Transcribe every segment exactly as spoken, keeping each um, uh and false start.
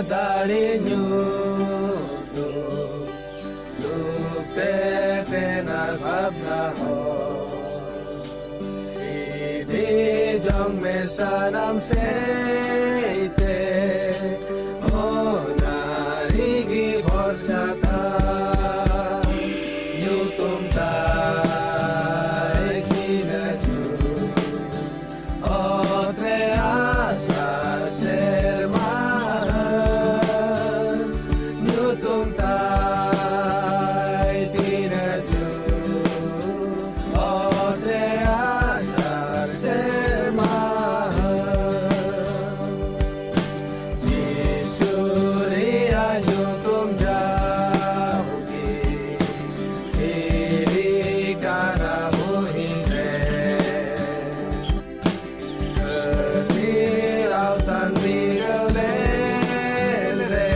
ᱫᱟᱲᱮ ᱧᱩᱛᱩᱢ ᱞᱩᱯᱛᱮ ᱛᱮᱱᱟᱨ ᱵᱷᱟᱵᱽᱱᱟ ᱦᱚᱸ᱾ ᱤᱫᱤ ᱡᱚᱝ ᱢᱮ ᱥᱟᱱᱟᱢ ᱥᱮᱫ ᱛᱮ, ᱚᱱᱟ ᱨᱮᱜᱮ ᱵᱷᱚᱨᱥᱟ ᱛᱟᱢ᱾ ᱧᱩᱛᱩᱢ ᱛᱟᱭ ᱛᱤᱱᱟᱹᱜ ᱡᱩᱛ, ᱚᱛ ᱨᱮ ᱟᱥᱟᱲ ᱥᱮᱨᱢᱟ ᱦᱟᱹᱥ᱾ ᱧᱩᱛᱩᱢ ᱛᱟᱭ ᱛᱤᱱᱟᱹᱜ ᱡᱩᱛ, ᱚᱛ ᱨᱮ ᱟᱥᱟᱲ ᱥᱮᱨᱢᱟ ᱦᱟᱹᱥ᱾ ᱡᱤᱥᱩ ᱨᱮᱭᱟᱜ ᱧᱩᱛᱩᱢ ᱡᱟᱣᱜᱮ ᱫᱷᱤᱨᱤ ᱠᱟᱱᱟ ᱵᱩᱦᱤᱱ ᱨᱮ᱾ ᱦᱟᱹᱛᱤ ᱟᱣᱛᱟᱱ ᱵᱤᱰᱟᱹᱣ ᱞᱮᱱ ᱨᱮ,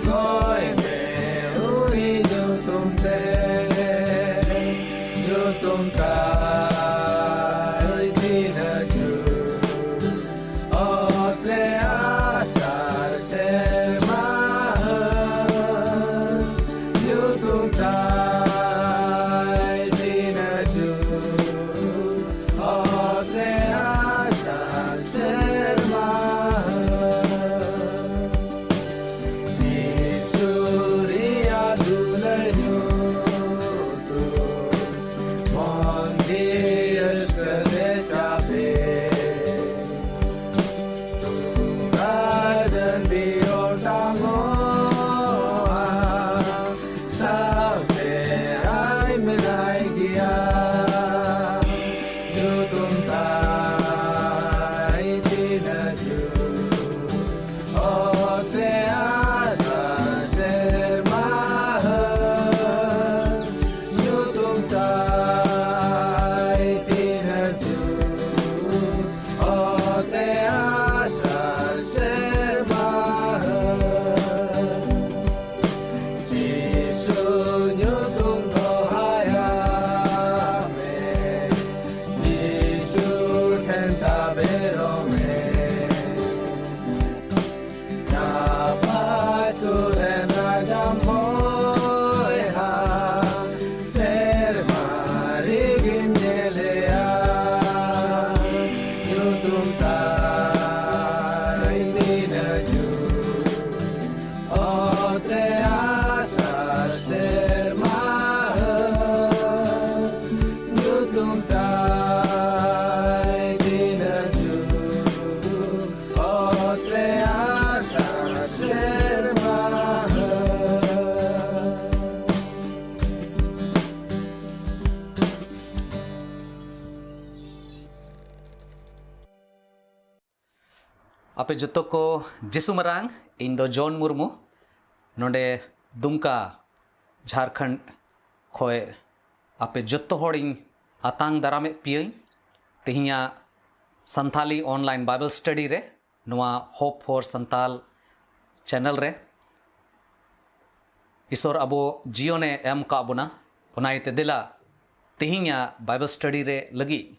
ᱠᱚᱭ ᱢᱮ ᱡᱚᱛᱚ ᱠᱚ ᱡᱤᱥᱩ ᱢᱟᱨᱟᱝ᱾ ᱤᱧ ᱫᱚ ᱡᱚᱱ ᱢᱩᱨᱢᱩ, ᱱᱚᱰᱮ ᱫᱩᱢᱠᱟ, ᱡᱷᱟᱨᱠᱷᱚᱸᱰ ᱠᱷᱚᱱ ᱟᱯᱮ ᱡᱚᱛᱚ ᱦᱚᱲᱤᱧ ᱟᱛᱟᱝ ᱫᱟᱨᱟᱢᱮᱫ ᱯᱮᱭᱟᱹᱧ ᱛᱮᱦᱮᱧᱟᱜ ᱥᱟᱱᱛᱷᱟᱞᱤ online Bible study ᱨᱮ, ᱱᱚᱣᱟ Hope for Santal channel ᱨᱮ᱾ ᱤᱥᱚᱨ ᱟᱵᱚ ᱡᱤᱭᱚᱱᱮ ᱮᱢ ᱠᱟᱜ ᱵᱚᱱᱟ, ᱚᱱᱟ ᱤᱭᱟᱹᱛᱮ ᱫᱮᱞᱟ ᱛᱮᱦᱮᱧᱟᱜ Bible study ᱨᱮ ᱞᱟᱹᱜᱤᱫ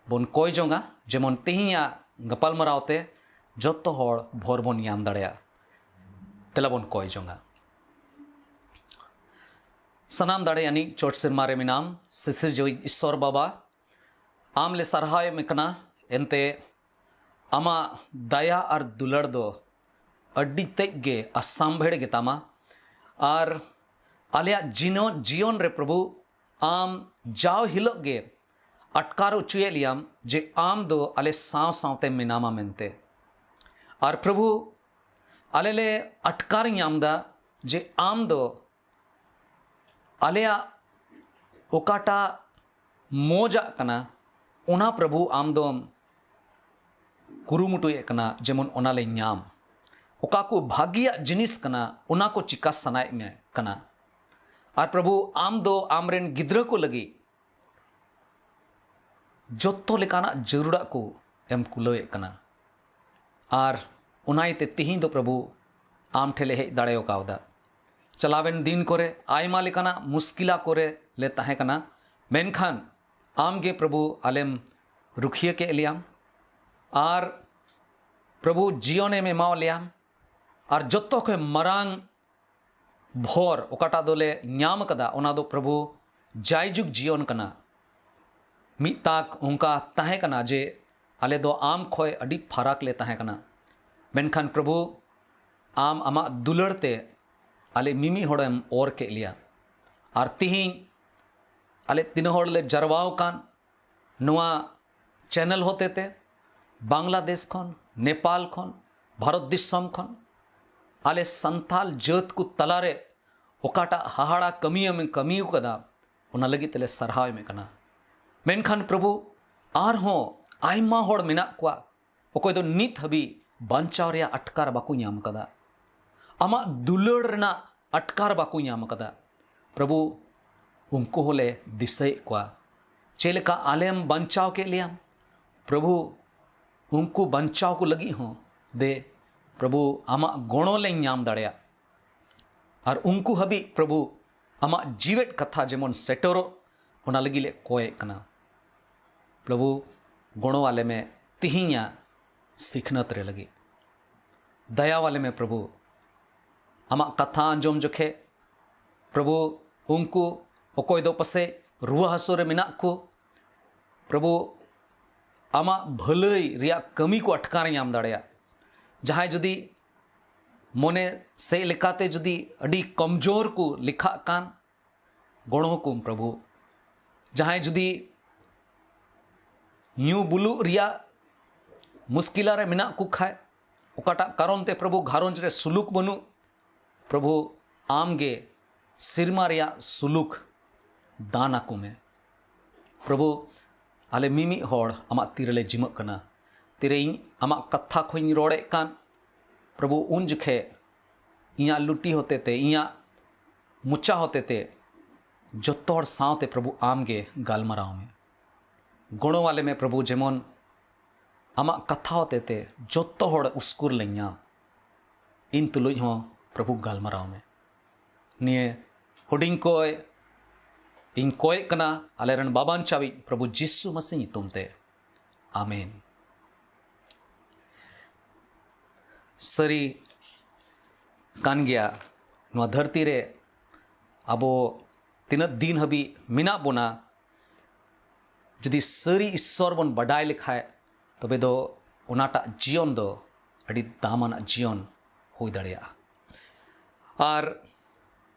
ᱵᱚᱱ ᱠᱚᱭ ᱡᱚᱝᱟ, ᱡᱮᱢᱚᱱ ᱛᱮᱦᱮᱧᱟᱜ ᱜᱟᱯᱟᱞᱢᱟᱨᱟᱣ ᱛᱮ ᱡᱚᱛᱚ ᱦᱚᱲ ᱵᱷᱚᱨ ᱵᱚᱱ ᱧᱟᱢ ᱫᱟᱲᱮᱭᱟᱜ᱾ ᱫᱮᱞᱟ ᱵᱚᱱ ᱠᱚᱭ ᱡᱚᱝᱟ᱾ ᱥᱟᱱᱟᱢ ᱫᱟᱲᱮᱭᱟᱱᱤᱡ ᱪᱚᱴ ᱥᱮᱨᱢᱟ ᱨᱮ ᱢᱮᱱᱟᱢ, ᱥᱤᱥᱤᱨᱡᱟᱹᱣᱤᱡ ᱤᱥᱚᱨ ᱵᱟᱵᱟ, ᱟᱢ ᱞᱮ ᱥᱟᱨᱦᱟᱣᱮᱢ ᱠᱟᱱᱟ᱾ ᱮᱱᱛᱮ ᱟᱢᱟᱜ ᱫᱟᱭᱟ ᱟᱨ ᱫᱩᱞᱟᱹᱲ ᱫᱚ ᱟᱹᱰᱤ ᱛᱮᱫ ᱜᱮ ᱟᱥᱟᱢᱵᱷᱮᱲ ᱜᱮᱛᱟᱢᱟ᱾ ᱟᱨ ᱟᱞᱮᱭᱟᱜ ᱡᱤᱱᱚ-, ᱡᱤᱭᱚᱱ ᱨᱮ ᱯᱨᱚᱵᱷᱩ, ᱟᱢ ᱡᱟᱣ ᱦᱤᱞᱳᱜ ᱜᱮ ᱟᱴᱠᱟᱨ ᱦᱚᱪᱚᱭᱮᱫ ᱞᱮᱭᱟᱢ ᱡᱮ ᱟᱢ ᱫᱚ ᱟᱞᱮ ᱥᱟᱶ ᱥᱟᱶᱛᱮ ᱢᱮᱱᱟᱢᱟ ᱢᱮᱱᱛᱮ᱾ ᱟᱨ ᱯᱨᱚᱵᱷᱩ, ᱟᱞᱮ ᱞᱮ ᱟᱴᱠᱟᱨ ᱧᱟᱢ ᱮᱫᱟ ᱡᱮ ᱟᱢ ᱫᱚ ᱟᱞᱮᱭᱟᱜ ᱚᱠᱟᱴᱟᱜ ᱢᱚᱡᱟᱜ ᱠᱟᱱᱟ, ᱚᱱᱟ ᱯᱨᱚᱵᱷᱩ ᱟᱢ ᱫᱚᱢ ᱠᱩᱨᱩᱢᱩᱴᱩᱭᱮᱫ ᱠᱟᱱᱟ, ᱡᱮᱢᱚᱱ ᱚᱱᱟ ᱞᱮ ᱧᱟᱢ᱾ ᱚᱠᱟ ᱠᱚ ᱵᱷᱟᱹᱜᱤᱭᱟᱜ ᱡᱤᱱᱤᱥ ᱠᱟᱱᱟ, ᱚᱱᱟ ᱠᱚ ᱪᱤᱠᱟ ᱥᱟᱱᱟᱭᱮᱫ ᱢᱮ ᱠᱟᱱᱟ᱾ ᱟᱨ ᱯᱨᱚᱵᱷᱩ, ᱟᱢ ᱫᱚ ᱟᱢᱨᱮᱱ ᱜᱤᱫᱽᱨᱟᱹ ᱠᱚ ᱞᱟᱹᱜᱤᱫ ᱡᱚᱛᱚ ᱞᱮᱠᱟᱱᱟᱜ ᱡᱟᱹᱨᱩᱲᱟᱜ ᱠᱚ ᱮᱢ ᱠᱩᱞᱟᱹᱣᱮᱫ ᱠᱟᱱᱟ᱾ ᱟᱨ ᱚᱱᱟ ᱤᱭᱟᱹᱛᱮ ᱛᱮᱦᱮᱧ ᱫᱚ ᱯᱨᱚᱵᱷᱩ ᱟᱢ ᱴᱷᱮᱱ ᱞᱮ ᱦᱮᱡ ᱫᱟᱲᱮ ᱠᱟᱣᱫᱟ᱾ ᱪᱟᱞᱟᱣᱮᱱ ᱫᱤᱱ ᱠᱚᱨᱮ ᱟᱭᱢᱟ ᱞᱮᱠᱟᱱᱟᱜ ᱢᱩᱥᱠᱤᱞᱟ ᱠᱚᱨᱮ ᱞᱮ ᱛᱟᱦᱮᱸ ᱠᱟᱱᱟ, ᱢᱮᱱᱠᱷᱟᱱ ᱟᱢ ᱜᱮ ᱯᱨᱚᱵᱷᱩ ᱟᱞᱮᱢ ᱨᱩᱠᱷᱤᱭᱟᱹ ᱠᱮᱫ ᱞᱮᱭᱟᱢ᱾ ᱟᱨ ᱯᱨᱚᱵᱷᱩ ᱡᱤᱭᱚᱱᱮᱢ ᱮᱢᱟᱣ ᱞᱮᱭᱟ᱾ ᱟᱨ ᱡᱚᱛᱚ ᱠᱷᱚᱱ ᱢᱟᱨᱟᱝ ᱵᱷᱚᱨ ᱚᱠᱟᱴᱟᱜ ᱫᱚᱞᱮ ᱧᱟᱢ ᱟᱠᱟᱫᱟ, ᱚᱱᱟ ᱫᱚ ᱯᱨᱚᱵᱷᱩ ᱡᱟᱭᱡᱩᱜᱽ ᱡᱤᱭᱚᱱ ᱠᱟᱱᱟ᱾ ᱢᱤᱫ ᱛᱟᱠ ᱚᱱᱠᱟ ᱛᱟᱦᱮᱸ ᱠᱟᱱᱟ ᱡᱮ ᱟᱞᱮ ᱫᱚ ᱟᱢ ᱠᱷᱚᱱ ᱟᱹᱰᱤ ᱯᱷᱟᱨᱟᱠ ᱞᱮ ᱛᱟᱦᱮᱸ ᱠᱟᱱᱟ, ᱢᱮᱱᱠᱷᱟᱱ ᱯᱨᱚᱵᱷᱩ, ᱟᱢ ᱟᱢᱟᱜ ᱫᱩᱞᱟᱹᱲ ᱛᱮ ᱟᱞᱮ ᱢᱤᱢᱤᱫ ᱦᱚᱲᱮᱢ ᱚᱨ ᱠᱮᱫ ᱞᱮᱭᱟ᱾ ᱟᱨ ᱛᱤᱦᱤᱧ ᱟᱞᱮ ᱛᱤᱱᱟᱹᱜ ᱦᱚᱲ ᱞᱮ ᱡᱟᱨᱣᱟ ᱟᱠᱟᱱ ᱱᱚᱣᱟ channel ᱦᱚᱛᱮᱛᱮ, ᱵᱟᱝᱞᱟᱫᱮᱥ ᱠᱷᱚᱱ, ᱱᱮᱯᱟᱞ ᱠᱷᱚᱱ, ᱵᱷᱟᱨᱚᱛ ᱫᱤᱥᱚᱢ ᱠᱷᱚᱱ, ᱟᱞᱮ ᱥᱟᱱᱛᱟᱞ ᱡᱟᱹᱛ ᱠᱚ ᱛᱟᱞᱟᱨᱮ ᱚᱠᱟᱴᱟᱜ ᱦᱟᱦᱟᱲᱟ ᱠᱟᱹᱢᱤᱭᱮᱢ ᱠᱟᱹᱢᱤ ᱟᱠᱟᱫᱟ, ᱚᱱᱟ ᱞᱟᱹᱜᱤᱫ ᱛᱮᱞᱮ ᱥᱟᱨᱦᱟᱣ ᱮᱢᱮᱫ ᱠᱟᱱᱟ᱾ ᱢᱮᱱᱠᱷᱟᱱ ᱯᱨᱚᱵᱷᱩ, ᱟᱨᱦᱚᱸ ᱟᱭᱢᱟ ᱦᱚᱲ ᱢᱮᱱᱟᱜ ᱠᱚᱣᱟ, ᱚᱠᱚᱭ ᱫᱚ ᱱᱤᱛ ᱦᱟᱹᱵᱤᱡ ᱵᱟᱧᱪᱟᱣ ᱨᱮᱭᱟᱜ ᱟᱴᱠᱟᱨ ᱵᱟᱠᱚ ᱧᱟᱢ ᱟᱠᱟᱫᱟ, ᱟᱢᱟᱜ ᱫᱩᱞᱟᱹᱲ ᱨᱮᱱᱟᱜ ᱟᱴᱠᱟᱨ ᱵᱟᱠᱚ ᱧᱟᱢ ᱟᱠᱟᱫᱟ, ᱯᱨᱚᱵᱷᱩ, ᱩᱱᱠᱩ ᱦᱚᱸᱞᱮ ᱫᱤᱥᱟᱹᱭᱮᱫ ᱠᱚᱣᱟ᱾ ᱪᱮᱫ ᱞᱮᱠᱟ ᱟᱞᱮᱢ ᱵᱟᱧᱪᱟᱣ ᱠᱮᱫ ᱞᱮᱭᱟ, ᱯᱨᱚᱵᱷᱩ, ᱩᱱᱠᱩ ᱵᱟᱧᱪᱟᱣ ᱠᱚ ᱞᱟᱹᱜᱤᱫ ᱦᱚᱸ ᱫᱮ, ᱯᱨᱚᱵᱷᱩ, ᱟᱢᱟᱜ ᱜᱚᱲᱚ ᱞᱮ ᱧᱟᱢ ᱫᱟᱲᱮᱭᱟᱜ ᱟᱨ ᱩᱱᱠᱩ ᱦᱟᱹᱵᱤᱡ, ᱯᱨᱚᱵᱷᱩ, ᱟᱢᱟᱜ ᱡᱤᱣᱮᱫ ᱠᱟᱛᱷᱟ ᱡᱮᱢᱚᱱ ᱥᱮᱴᱮᱨᱚᱜ, ᱚᱱᱟ ᱞᱟᱹᱜᱤᱫ ᱞᱮ ᱠᱚᱭᱮᱫ ᱠᱟᱱᱟ᱾ ᱯᱨᱚᱵᱷᱩ, ᱜᱚᱲᱚ ᱟᱞᱮ ᱢᱮ ᱛᱤᱦᱤᱧᱟᱜ ᱥᱤᱠᱷᱱᱟᱹᱛ ᱨᱮ ᱞᱟᱹᱜᱤᱫ᱾ ᱫᱟᱭᱟ ᱟᱞᱮ ᱢᱮ, ᱯᱨᱚᱵᱷᱩ᱾ ᱟᱢᱟᱜ ᱠᱟᱛᱷᱟ ᱟᱸᱡᱚᱢ ᱡᱚᱠᱷᱮᱡ, ᱯᱨᱚᱵᱷᱩ, ᱩᱱᱠᱩ ᱚᱠᱚᱭ ᱫᱚ ᱯᱟᱥᱮᱡ ᱨᱩᱣᱟᱹ ᱦᱟᱹᱥᱩ ᱨᱮ ᱢᱮᱱᱟᱜ ᱠᱚ, ᱯᱨᱚᱵᱷᱩ, ᱟᱢᱟᱜ ᱵᱷᱟᱹᱞᱟᱹᱭ ᱨᱮᱭᱟᱜ ᱠᱟᱹᱢᱤ ᱠᱚ ᱟᱴᱠᱟᱨ ᱧᱟᱢ ᱫᱟᱲᱮᱭᱟᱜ᱾ ᱡᱟᱦᱟᱸᱭ ᱡᱩᱫᱤ ᱢᱚᱱᱮ ᱥᱮᱫ ᱞᱮᱠᱟᱛᱮ ᱡᱩᱫᱤ ᱟᱹᱰᱤ ᱠᱚᱢᱡᱳᱨ ᱠᱚ ᱞᱮᱠᱷᱟᱜ ᱠᱟᱱ, ᱜᱚᱲᱚ ᱠᱚᱢ, ᱯᱨᱚᱵᱷᱩ᱾ ᱡᱟᱦᱟᱸᱭ ᱡᱩᱫᱤ ᱧᱩ ᱵᱩᱞᱩᱜ ᱨᱮᱭᱟᱜ ᱢᱩᱥᱠᱤᱞᱟ ᱨᱮ ᱢᱮᱱᱟᱜ ᱠᱚ ᱠᱷᱟᱡ, ᱚᱠᱟᱴᱟᱜ ᱠᱟᱨᱚᱱ ᱛᱮ, ᱯᱨᱚᱵᱷᱩ, ᱜᱷᱟᱨᱚᱸᱡᱽ ᱨᱮ ᱥᱩᱞᱩᱠ ᱵᱟᱹᱱᱩᱜ, ᱯᱨᱚᱵᱷᱩ, ᱟᱢ ᱜᱮ ᱥᱮᱨᱢᱟ ᱨᱮᱭᱟᱜ ᱥᱩᱞᱩᱠ ᱫᱟᱱ ᱟᱠᱚ ᱢᱮ᱾ ᱯᱨᱚᱵᱷᱩ, ᱟᱞᱮ ᱢᱤᱢᱤᱫ ᱦᱚᱲ ᱟᱢᱟᱜ ᱛᱤ ᱨᱮᱞᱮ ᱡᱤᱢᱟᱹᱜ ᱠᱟᱱᱟ᱾ ᱛᱤᱨᱮ ᱤᱧ ᱟᱢᱟᱜ ᱠᱟᱛᱷᱟ ᱠᱷᱚᱱ ᱤᱧ ᱨᱚᱲᱮᱫ ᱠᱟᱱ, ᱯᱨᱚᱵᱷᱩ, ᱩᱱ ᱡᱚᱠᱷᱮᱡ ᱤᱧᱟᱹᱜ ᱞᱩᱴᱤ ᱦᱚᱛᱮᱛᱮ, ᱤᱧᱟᱹᱜ ᱢᱚᱪᱟ ᱦᱚᱛᱮᱛᱮ ᱡᱚᱛᱚ ᱦᱚᱲ ᱥᱟᱶᱛᱮ, ᱯᱨᱚᱵᱷᱩ, ᱟᱢ ᱜᱮ ᱜᱟᱞᱢᱟᱨᱟᱣ ᱢᱮ᱾ ᱜᱚᱲᱚ ᱟᱞᱮ ᱢᱮ, ᱯᱨᱚᱵᱷᱩ, ᱡᱮᱢᱚᱱ ᱟᱢᱟᱜ ᱠᱟᱛᱷᱟ ᱦᱚᱛᱮᱛᱮ ᱡᱚᱛᱚ ᱦᱚᱲ ᱩᱥᱠᱩᱨ ᱞᱮ ᱧᱟᱢ᱾ ᱤᱧ ᱛᱩᱞᱩᱡ ᱦᱚᱸ, ᱯᱨᱚᱵᱷᱩ, ᱜᱟᱞᱢᱟᱨᱟᱣ ᱢᱮ᱾ ᱱᱤᱭᱟᱹ ᱦᱩᱰᱤᱧ ᱠᱚᱭ ᱤᱧ ᱠᱚᱭᱮᱜ ᱠᱟᱱᱟ, ᱟᱞᱮᱨᱮᱱ ᱵᱟᱵᱟᱧᱪᱟᱣᱤᱡ ᱯᱨᱚᱵᱷᱩ ᱡᱤᱥᱩ ᱢᱟᱥᱤ ᱧᱩᱛᱩᱢ ᱛᱮ, ᱟᱢᱮᱱ᱾ ᱥᱟᱹᱨᱤ ᱠᱟᱱ ᱜᱮᱭᱟ, ᱱᱚᱣᱟ ᱫᱷᱟᱹᱨᱛᱤ ᱨᱮ ᱟᱵᱚ ᱛᱤᱱᱟᱹᱜ ᱫᱤᱱ ᱦᱟᱹᱵᱤᱡ ᱢᱮᱱᱟᱜ ᱵᱚᱱᱟ, ᱡᱩᱫᱤ ᱥᱟᱹᱨᱤ ᱤᱥᱥᱚᱨ ᱵᱚᱱ ᱵᱟᱰᱟᱭ ᱞᱮᱠᱷᱟᱡ, ᱛᱚᱵᱮ ᱫᱚ ᱚᱱᱟᱴᱟᱜ ᱡᱤᱭᱚᱱ ᱫᱚ ᱟᱹᱰᱤ ᱫᱟᱢᱟᱱᱟᱜ ᱡᱤᱭᱚᱱ ᱦᱩᱭ ᱫᱟᱲᱮᱭᱟᱜᱼᱟ᱾ ᱟᱨ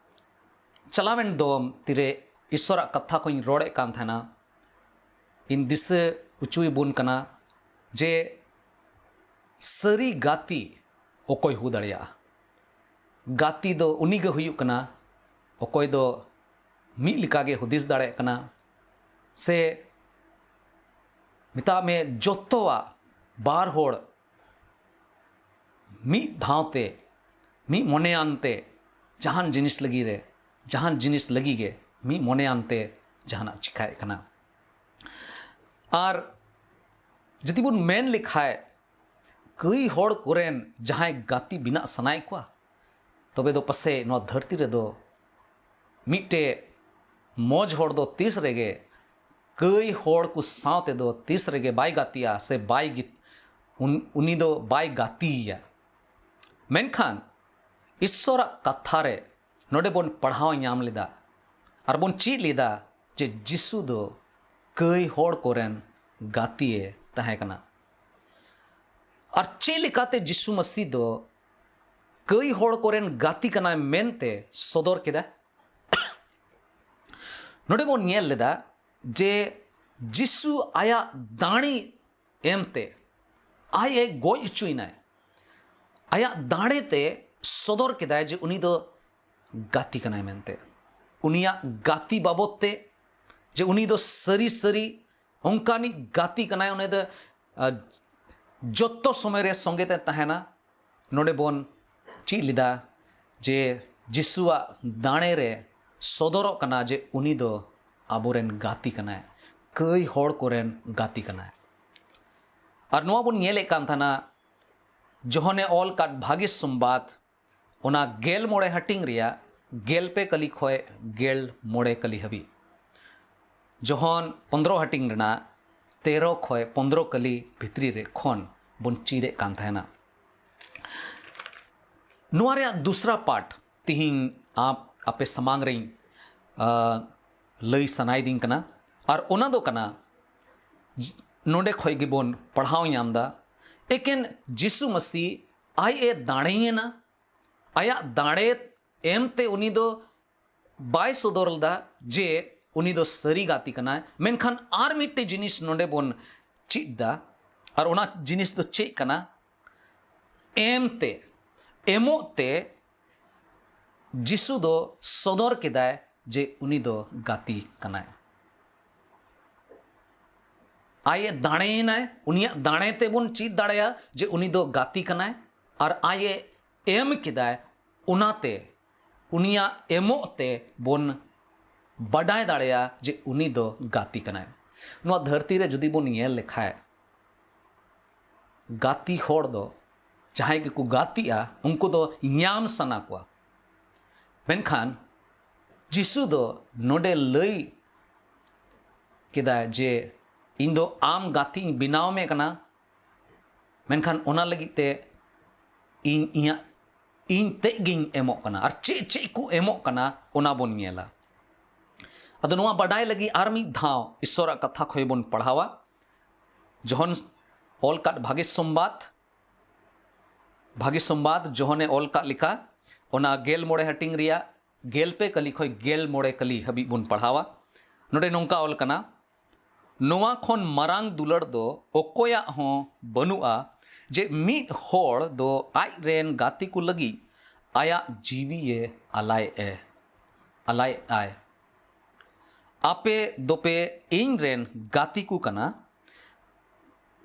ᱪᱟᱞᱟᱣᱮᱱ ᱫᱚᱢ ᱛᱤᱨᱮ ᱤᱥᱥᱚᱨᱟᱜ ᱠᱟᱛᱷᱟ ᱠᱚᱧ ᱨᱚᱲᱮᱫ ᱠᱟᱱ ᱛᱟᱦᱮᱱᱟ, ᱤᱧ ᱫᱤᱥᱟᱹ ᱦᱚᱪᱚᱭ ᱵᱚᱱ ᱠᱟᱱᱟ ᱡᱮ ᱥᱟᱹᱨᱤ ᱜᱟᱛᱮ ᱚᱠᱚᱭ ᱦᱩᱭ ᱫᱟᱲᱮᱭᱟᱜᱼᱟ᱾ ᱜᱟᱛᱮ ᱫᱚ ᱩᱱᱤ ᱜᱮ ᱦᱩᱭᱩᱜ ᱠᱟᱱᱟ ᱚᱠᱚᱭ ᱫᱚ ᱢᱤᱫ ᱞᱮᱠᱟ ᱜᱮ ᱦᱩᱫᱤᱥ ᱫᱟᱲᱮᱭᱟᱜ ᱠᱟᱱᱟ, ᱥᱮ ᱢᱮᱛᱟᱜ ᱢᱮ ᱡᱚᱛᱚᱣᱟᱜ ᱵᱟᱨ ᱦᱚᱲ ᱢᱤᱫ ᱫᱷᱟᱣ ᱛᱮ, ᱢᱤᱫ ᱢᱚᱱᱮᱭᱟᱱ ᱛᱮ ᱡᱟᱦᱟᱱ ᱡᱤᱱᱤᱥ ᱞᱟᱹᱜᱤᱫ ᱨᱮ, ᱡᱟᱦᱟᱱ ᱡᱤᱱᱤᱥ ᱞᱟᱹᱜᱤᱫ ᱜᱮ ᱢᱤᱫ ᱢᱚᱱᱮᱭᱟᱱ ᱛᱮ ᱡᱟᱦᱟᱱᱟᱜ ᱪᱤᱠᱟᱹᱭᱮᱫ ᱠᱟᱱᱟ᱾ ᱟᱨ ᱡᱩᱫᱤ ᱵᱚᱱ ᱢᱮᱱ ᱞᱮᱠᱷᱟᱡ, ᱠᱟᱹᱭ ᱦᱚᱲ ᱠᱚᱨᱮᱱ ᱡᱟᱦᱟᱸᱭ ᱜᱟᱛᱮ ᱵᱮᱱᱟᱜ ᱥᱟᱱᱟᱭᱮᱫ ᱠᱚᱣᱟ, ᱛᱚᱵᱮ ᱫᱚ ᱯᱟᱥᱮᱡ ᱱᱚᱣᱟ ᱫᱷᱟᱹᱨᱛᱤ ᱨᱮᱫᱚ ᱢᱤᱫᱴᱮᱡ ᱢᱚᱡᱽ ᱦᱚᱲ ᱫᱚ ᱛᱤᱥ ᱨᱮᱜᱮ ᱠᱟᱹᱭ ᱦᱚᱲ ᱠᱚ ᱥᱟᱶ ᱛᱮᱫᱚ ᱛᱤᱥ ᱨᱮᱜᱮ ᱵᱟᱭ ᱜᱟᱛᱮᱜᱼᱟ ᱥᱮ ᱵᱟᱭ ᱜᱤᱛ-, ᱩᱱ-, ᱩᱱᱤ ᱫᱚ ᱵᱟᱭ ᱜᱟᱛᱮᱭᱟ᱾ ᱢᱮᱱᱠᱷᱟᱱ ᱤᱥᱥᱚᱨᱟᱜ ᱠᱟᱛᱷᱟ ᱨᱮ ᱱᱚᱰᱮ ᱵᱚᱱ ᱯᱟᱲᱦᱟᱣ ᱧᱟᱢ ᱞᱮᱫᱟ ᱟᱨ ᱵᱚᱱ ᱪᱮᱫ ᱞᱮᱫᱟ ᱡᱮ ᱡᱤᱥᱩ ᱫᱚ ᱠᱟᱹᱭ ᱦᱚᱲ ᱠᱚᱨᱮᱱ ᱜᱟᱛᱮᱭ ᱛᱟᱦᱮᱸ ᱠᱟᱱᱟ᱾ ᱟᱨ ᱪᱮᱫ ᱞᱮᱠᱟᱛᱮ ᱡᱤᱥᱩ ᱢᱟᱹᱥᱤ ᱫᱚ ᱠᱟᱹᱭ ᱦᱚᱲ ᱠᱚᱨᱮᱱ ᱜᱟᱛᱮ ᱠᱟᱱᱟᱭ ᱢᱮᱱᱛᱮ ᱥᱚᱫᱚᱨ ᱠᱮᱫᱟ? ᱱᱚᱰᱮ ᱵᱚᱱ ᱧᱮᱞ ᱞᱮᱫᱟ ᱡᱮ ᱡᱤᱥᱩ ᱟᱭᱟᱜ ᱫᱟᱲᱮ ᱮᱢᱛᱮ ᱟᱡ ᱮ ᱜᱚᱡ ᱦᱚᱪᱚᱭᱮᱱᱟᱭ᱾ ᱟᱭᱟᱜ ᱫᱟᱲᱮ ᱛᱮ ᱥᱚᱫᱚᱨ ᱠᱮᱫᱟᱭ ᱡᱮ ᱩᱱᱤ ᱫᱚ ᱜᱟᱛᱮ ᱠᱟᱱᱟᱭ ᱢᱮᱱᱛᱮ᱾ ᱩᱱᱤᱭᱟᱜ ᱜᱟᱛᱮ ᱵᱟᱵᱚᱫ ᱛᱮ ᱡᱮ ᱩᱱᱤ ᱫᱚ ᱥᱟᱹᱨᱤ ᱥᱟᱹᱨᱤ ᱚᱱᱠᱟᱱᱤᱡ ᱜᱟᱛᱮ ᱠᱟᱱᱟᱭ, ᱩᱱᱤ ᱫᱚ, ᱟ, ᱡᱚᱛᱚ ᱥᱚᱢᱚᱭ ᱨᱮ ᱥᱚᱸᱜᱮ ᱛᱮ ᱛᱟᱦᱮᱱᱟ᱾ ᱱᱚᱰᱮ ᱵᱚᱱ ᱪᱮᱫ ᱞᱮᱫᱟ ᱡᱮ ᱡᱤᱥᱩᱣᱟᱜ ᱫᱟᱲᱮ ᱨᱮ ᱥᱚᱫᱚᱨᱚᱜ ᱠᱟᱱᱟ ᱡᱮ ᱩᱱᱤ ᱫᱚ ᱟᱵᱚᱨᱮᱱ ᱜᱟᱛᱮ ᱠᱟᱱᱟᱭ, ᱠᱟᱹᱭ ᱦᱚᱲ ᱠᱚᱨᱮᱱ ᱜᱟᱛᱮ ᱠᱟᱱᱟᱭ᱾ ᱟᱨ ᱱᱚᱣᱟ ᱵᱚᱱ ᱧᱮᱞᱮᱫ ᱠᱟᱱ ᱛᱟᱦᱮᱱᱟ, ᱡᱚᱦᱚᱱᱮ ᱚᱞ ᱠᱟᱫ ᱵᱷᱟᱜᱮ ᱥᱚᱢᱵᱟᱫ, ᱚᱱᱟ ᱜᱮᱞ ᱢᱚᱬᱮ ᱦᱟᱹᱴᱤᱧ ᱨᱮᱭᱟᱜ ᱜᱮᱞ ᱯᱮ ᱠᱟᱹᱞᱤ ᱠᱷᱚᱱ ᱜᱮᱞ ᱢᱚᱬᱮ ᱠᱟᱹᱞᱤ ᱦᱟᱹᱵᱤᱡ᱾ ᱡᱚᱦᱚᱱ ᱯᱚᱱᱫᱽᱨᱚ ᱦᱟᱹᱴᱤᱧ ᱨᱮᱱᱟᱜ ᱛᱮᱨᱚ ᱠᱷᱚᱱ ᱯᱚᱱᱫᱽᱨᱚ ᱠᱟᱹᱞᱤ ᱵᱷᱤᱛᱨᱤ ᱨᱮ ᱠᱷᱚᱱ ᱵᱚᱱ ᱪᱮᱫ ᱮᱫ ᱠᱟᱱ ᱛᱟᱦᱮᱱᱟ᱾ ᱱᱚᱣᱟ ᱨᱮᱭᱟᱜ ᱫᱩᱥᱨᱟ ᱯᱟᱴ ᱛᱤᱦᱤᱧ ᱟᱯ-, ᱟᱯᱮ ᱥᱟᱢᱟᱝ ᱨᱮᱧ, ᱟ, ᱞᱟᱹᱭ ᱥᱟᱱᱟᱭᱮᱫᱤᱧ ᱠᱟᱱᱟ᱾ ᱟᱨ ᱚᱱᱟ ᱫᱚ ᱠᱟᱱᱟ, ᱡ-, ᱱᱚᱰᱮ ᱠᱷᱚᱱ ᱜᱮᱵᱚᱱ ᱯᱟᱲᱦᱟᱣ ᱧᱟᱢ ᱮᱫᱟ, ᱮᱠᱮᱱ ᱡᱤᱥᱩ ᱢᱟᱹᱥᱤ ᱟᱡ ᱮ ᱫᱟᱲᱮᱭᱮᱱᱟ᱾ ᱟᱭᱟᱜ ᱫᱟᱲᱮ ᱮᱢᱛᱮ ᱩᱱᱤ ᱫᱚ ᱵᱟᱭ ᱥᱚᱫᱚᱨ ᱞᱮᱫᱟ ᱡᱮ ᱩᱱᱤ ᱫᱚ ᱥᱟᱹᱨᱤ ᱜᱟᱛᱮ ᱠᱟᱱᱟᱭ, ᱢᱮᱱᱠᱷᱟᱱ ᱟᱨ ᱢᱤᱫᱴᱮᱡ ᱡᱤᱱᱤᱥ ᱱᱚᱰᱮ ᱵᱚᱱ ᱪᱮᱫ ᱮᱫᱟ᱾ ᱟᱨ ᱚᱱᱟ ᱡᱤᱱᱤᱥ ᱫᱚ ᱪᱮᱫ ᱠᱟᱱᱟ? ᱮᱢᱛᱮ, ᱮᱢᱚᱜ ᱛᱮ ᱡᱤᱥᱩ ᱫᱚ ᱥᱚᱫᱚᱨ ᱠᱮᱫᱟᱭ ᱡᱮ ᱩᱱᱤ ᱫᱚ ᱜᱟᱛᱮ ᱠᱟᱱᱟᱭ᱾ ᱟᱡ ᱮ ᱫᱟᱲᱮᱭᱮᱱᱟᱭ, ᱩᱱᱤᱭᱟᱜ ᱫᱟᱲᱮ ᱛᱮᱵᱚᱱ ᱪᱮᱫ ᱫᱟᱲᱮᱭᱟᱜᱼᱟ ᱡᱮ ᱩᱱᱤ ᱫᱚ ᱜᱟᱛᱮ ᱠᱟᱱᱟᱭ᱾ ᱟᱨ ᱟᱡ ᱮ ᱮᱢ ᱠᱮᱫᱟᱭ, ᱚᱱᱟᱛᱮ ᱩᱱᱤᱭᱟᱜ ᱮᱢᱚᱜ ᱛᱮ ᱵᱚᱱ ᱵᱟᱰᱟᱭ ᱫᱟᱲᱮᱭᱟᱜᱼᱟ ᱡᱮ ᱩᱱᱤ ᱫᱚ ᱜᱟᱛᱮ ᱠᱟᱱᱟᱭ᱾ ᱱᱚᱣᱟ ᱫᱷᱟᱹᱨᱛᱤ ᱨᱮ ᱡᱩᱫᱤ ᱵᱚᱱ ᱧᱮᱞ ᱞᱮᱠᱷᱟᱡ, ᱜᱟᱛᱮ ᱦᱚᱲ ᱫᱚ, ᱡᱟᱦᱟᱸᱭ ᱜᱮᱠᱚ ᱜᱟᱛᱮᱜᱼᱟ, ᱩᱱᱠᱩ ᱫᱚ ᱧᱟᱢ ᱥᱟᱱᱟ ᱠᱚᱣᱟ᱾ ᱢᱮᱱᱠᱷᱟᱱ ᱡᱤᱥᱩ ᱫᱚ ᱱᱚᱰᱮ ᱞᱟᱹᱭ ᱠᱮᱫᱟᱭ ᱡᱮ, "ᱤᱧ ᱫᱚ ᱟᱢ ᱜᱟᱛᱮᱧ ᱵᱮᱱᱟᱣ ᱢᱮ ᱠᱟᱱᱟ, ᱢᱮᱱᱠᱷᱟᱱ ᱚᱱᱟ ᱞᱟᱹᱜᱤᱫ ᱛᱮ ᱤᱧ ᱤᱧᱟᱹᱜ, ᱤᱧ ᱛᱮᱫ ᱜᱤᱧ ᱮᱢᱚᱜ ᱠᱟᱱᱟ᱾" ᱟᱨ ᱪᱮᱫ ᱪᱮᱫ ᱠᱚ ᱮᱢᱚᱜ ᱠᱟᱱᱟ, ᱚᱱᱟ ᱵᱚᱱ ᱧᱮᱞᱟ᱾ ᱟᱫᱚ ᱱᱚᱣᱟ ᱵᱟᱰᱟᱭ ᱞᱟᱹᱜᱤᱫ ᱟᱨ ᱢᱤᱫ ᱫᱷᱟᱣ ᱤᱥᱥᱚᱨᱟᱜ ᱠᱟᱛᱷᱟ ᱠᱷᱚᱱ ᱵᱚᱱ ᱯᱟᱲᱦᱟᱣᱟ᱾ ᱡᱚᱦᱚᱱ ᱚᱞ ᱠᱟᱫ ᱵᱷᱟᱜᱮ ᱥᱚᱢᱵᱟᱫ, ᱵᱷᱟᱜᱮ ᱥᱚᱢᱵᱟᱫ ᱡᱚᱦᱚᱱᱮ ᱚᱞ ᱠᱟᱫ ᱞᱮᱠᱟ, ᱚᱱᱟ ᱜᱮᱞ ᱢᱚᱬᱮ ᱦᱟᱹᱴᱤᱧ ᱨᱮᱭᱟᱜ ᱜᱮᱞ ᱯᱮ ᱠᱟᱹᱞᱤ ᱠᱷᱚᱱ ᱜᱮᱞ ᱢᱚᱬᱮ ᱠᱟᱹᱞᱤ ᱦᱟᱹᱵᱤᱡ ᱵᱚᱱ ᱯᱟᱲᱦᱟᱣᱟ᱾ ᱱᱚᱰᱮ ᱱᱚᱝᱠᱟ ᱚᱞ ᱠᱟᱱᱟ, "ᱱᱚᱣᱟ ᱠᱷᱚᱱ ᱢᱟᱨᱟᱝ ᱫᱩᱞᱟᱹᱲ ᱫᱚ ᱚᱠᱚᱭᱟᱜ ᱦᱚᱸ ᱵᱟᱹᱱᱩᱜᱼᱟ, ᱡᱮ ᱢᱤᱫ ᱦᱚᱲ ᱫᱚ ᱟᱡ ᱨᱮᱱ ᱜᱟᱛᱮ ᱠᱚ ᱞᱟᱹᱜᱤᱫ ᱟᱭᱟᱜ ᱡᱤᱣᱤᱭᱮ ᱟᱞᱟᱭᱮᱫᱼᱟ, ᱟᱞᱟᱭᱮᱫᱼᱟᱭ᱾ ᱟᱯᱮ ᱫᱚᱯᱮ ᱤᱧ ᱨᱮᱱ ᱜᱟᱛᱮ ᱠᱚ ᱠᱟᱱᱟ,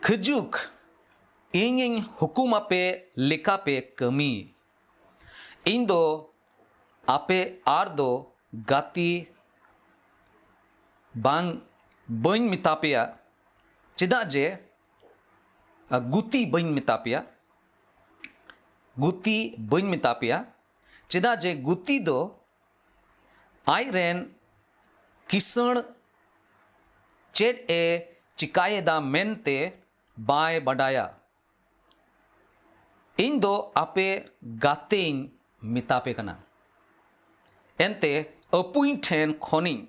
ᱠᱷᱟᱹᱡᱩᱠ ᱤᱧᱤᱧ ᱦᱩᱠᱩᱢ ᱟᱯᱮ ᱞᱮᱠᱟ ᱯᱮ ᱠᱟᱹᱢᱤ᱾ ᱤᱧ ᱫᱚ ᱟᱯᱮ ᱟᱨ ᱫᱚ ᱜᱟᱛᱮ ᱵᱟᱝ, ᱵᱟᱹᱧ ᱢᱮᱛᱟ ᱯᱮᱭᱟ, ᱪᱮᱫᱟᱜ ᱡᱮ, ᱟ, ᱜᱩᱛᱤ ᱵᱟᱹᱧ ᱢᱮᱛᱟ ᱯᱮᱭᱟ, ᱜᱩᱛᱤ ᱵᱟᱹᱧ ᱢᱮᱛᱟ ᱯᱮᱭᱟ, ᱪᱮᱫᱟᱜ ᱡᱮ ᱜᱩᱛᱤ ᱫᱚ ᱟᱡ ᱨᱮᱱ ᱠᱤᱥᱟᱹᱬ ᱪᱮᱫ ᱮ ᱪᱤᱠᱟᱭᱮᱫᱟ ᱢᱮᱱᱛᱮ ᱵᱟᱭ ᱵᱟᱰᱟᱭᱟ᱾ ᱤᱧ ᱫᱚ ᱟᱯᱮ ᱜᱟᱛᱮᱧ ᱢᱮᱛᱟ ᱯᱮ ᱠᱟᱱᱟ, ᱮᱱᱛᱮ ᱟᱹᱯᱩᱧ ᱴᱷᱮᱱ ᱠᱷᱚᱱᱤᱧ,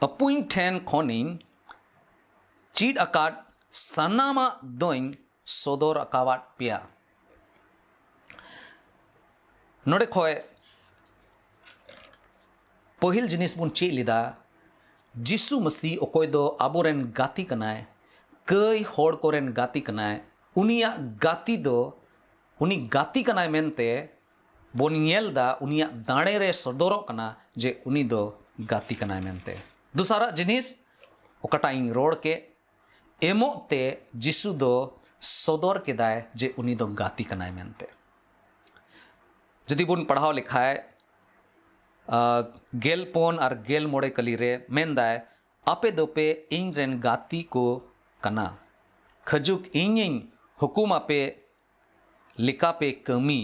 ᱟᱹᱯᱩᱧ ᱴᱷᱮᱱ ᱠᱷᱚᱱᱤᱧ ᱪᱮᱫ ᱟᱠᱟᱫ ᱥᱟᱱᱟᱢᱟᱜ ᱫᱚᱧ ᱥᱚᱫᱚᱨ ᱟᱠᱟᱣᱟᱫ ᱯᱮᱭᱟ᱾" ᱱᱚᱰᱮ ᱠᱷᱚᱡ ᱯᱟᱹᱦᱤᱞ ᱡᱤᱱᱤᱥ ᱵᱚᱱ ᱪᱮᱫ ᱞᱮᱫᱟ, ᱡᱤᱥᱩ ᱢᱟᱹᱥᱤ ᱚᱠᱚᱭ ᱫᱚ ᱟᱵᱚᱨᱮᱱ ᱜᱟᱛᱮ ᱠᱟᱱᱟᱭ, ᱠᱟᱹᱭ ᱦᱚᱲ ᱠᱚᱨᱮᱱ ᱜᱟᱛᱮ ᱠᱟᱱᱟᱭ, ᱩᱱᱤᱭᱟᱜ ᱜᱟᱛᱮ ᱫᱚ, ᱩᱱᱤ ᱜᱟᱛᱮ ᱠᱟᱱᱟᱭ ᱢᱮᱱᱛᱮ ᱵᱚᱱ ᱧᱮᱞ ᱮᱫᱟ, ᱩᱱᱤᱭᱟᱜ ᱫᱟᱲᱮ ᱨᱮ ᱥᱚᱫᱚᱨᱚᱜ ᱠᱟᱱᱟ ᱡᱮ ᱩᱱᱤ ᱫᱚ ᱜᱟᱛᱮ ᱠᱟᱱᱟᱭ ᱢᱮᱱᱛᱮ᱾ ᱫᱚᱥᱟᱨᱟᱜ ᱡᱤᱱᱤᱥ ᱚᱠᱟᱴᱟᱜ ᱤᱧ ᱨᱚᱲ ᱠᱮᱫ, ᱮᱢᱚᱜ ᱛᱮ ᱡᱤᱥᱩ ᱫᱚ ᱥᱚᱫᱚᱨ ᱠᱮᱫᱟᱭ ᱡᱮ ᱩᱱᱤ ᱫᱚ ᱜᱟᱛᱮ ᱠᱟᱱᱟᱭ ᱢᱮᱱᱛᱮ᱾ ᱡᱩᱫᱤ ᱵᱚᱱ ᱯᱟᱲᱦᱟᱣ ᱞᱮᱠᱷᱟᱡ, ᱟᱨ, ᱜᱮᱞ ᱯᱩᱱ ᱟᱨ ᱜᱮᱞ ᱢᱚᱬᱮ ᱠᱟᱹᱞᱤ ᱨᱮ ᱢᱮᱱᱫᱟᱭ, "ᱟᱯᱮ ᱫᱚᱯᱮ ᱤᱧ ᱨᱮᱱ ᱜᱟᱛᱮ ᱠᱚ ᱠᱟᱱᱟ, ᱠᱷᱟᱡᱩᱠ ᱤᱧᱤᱧ ᱦᱩᱠᱩᱢ ᱟᱯᱮ ᱞᱮᱠᱟ ᱯᱮ ᱠᱟᱹᱢᱤ᱾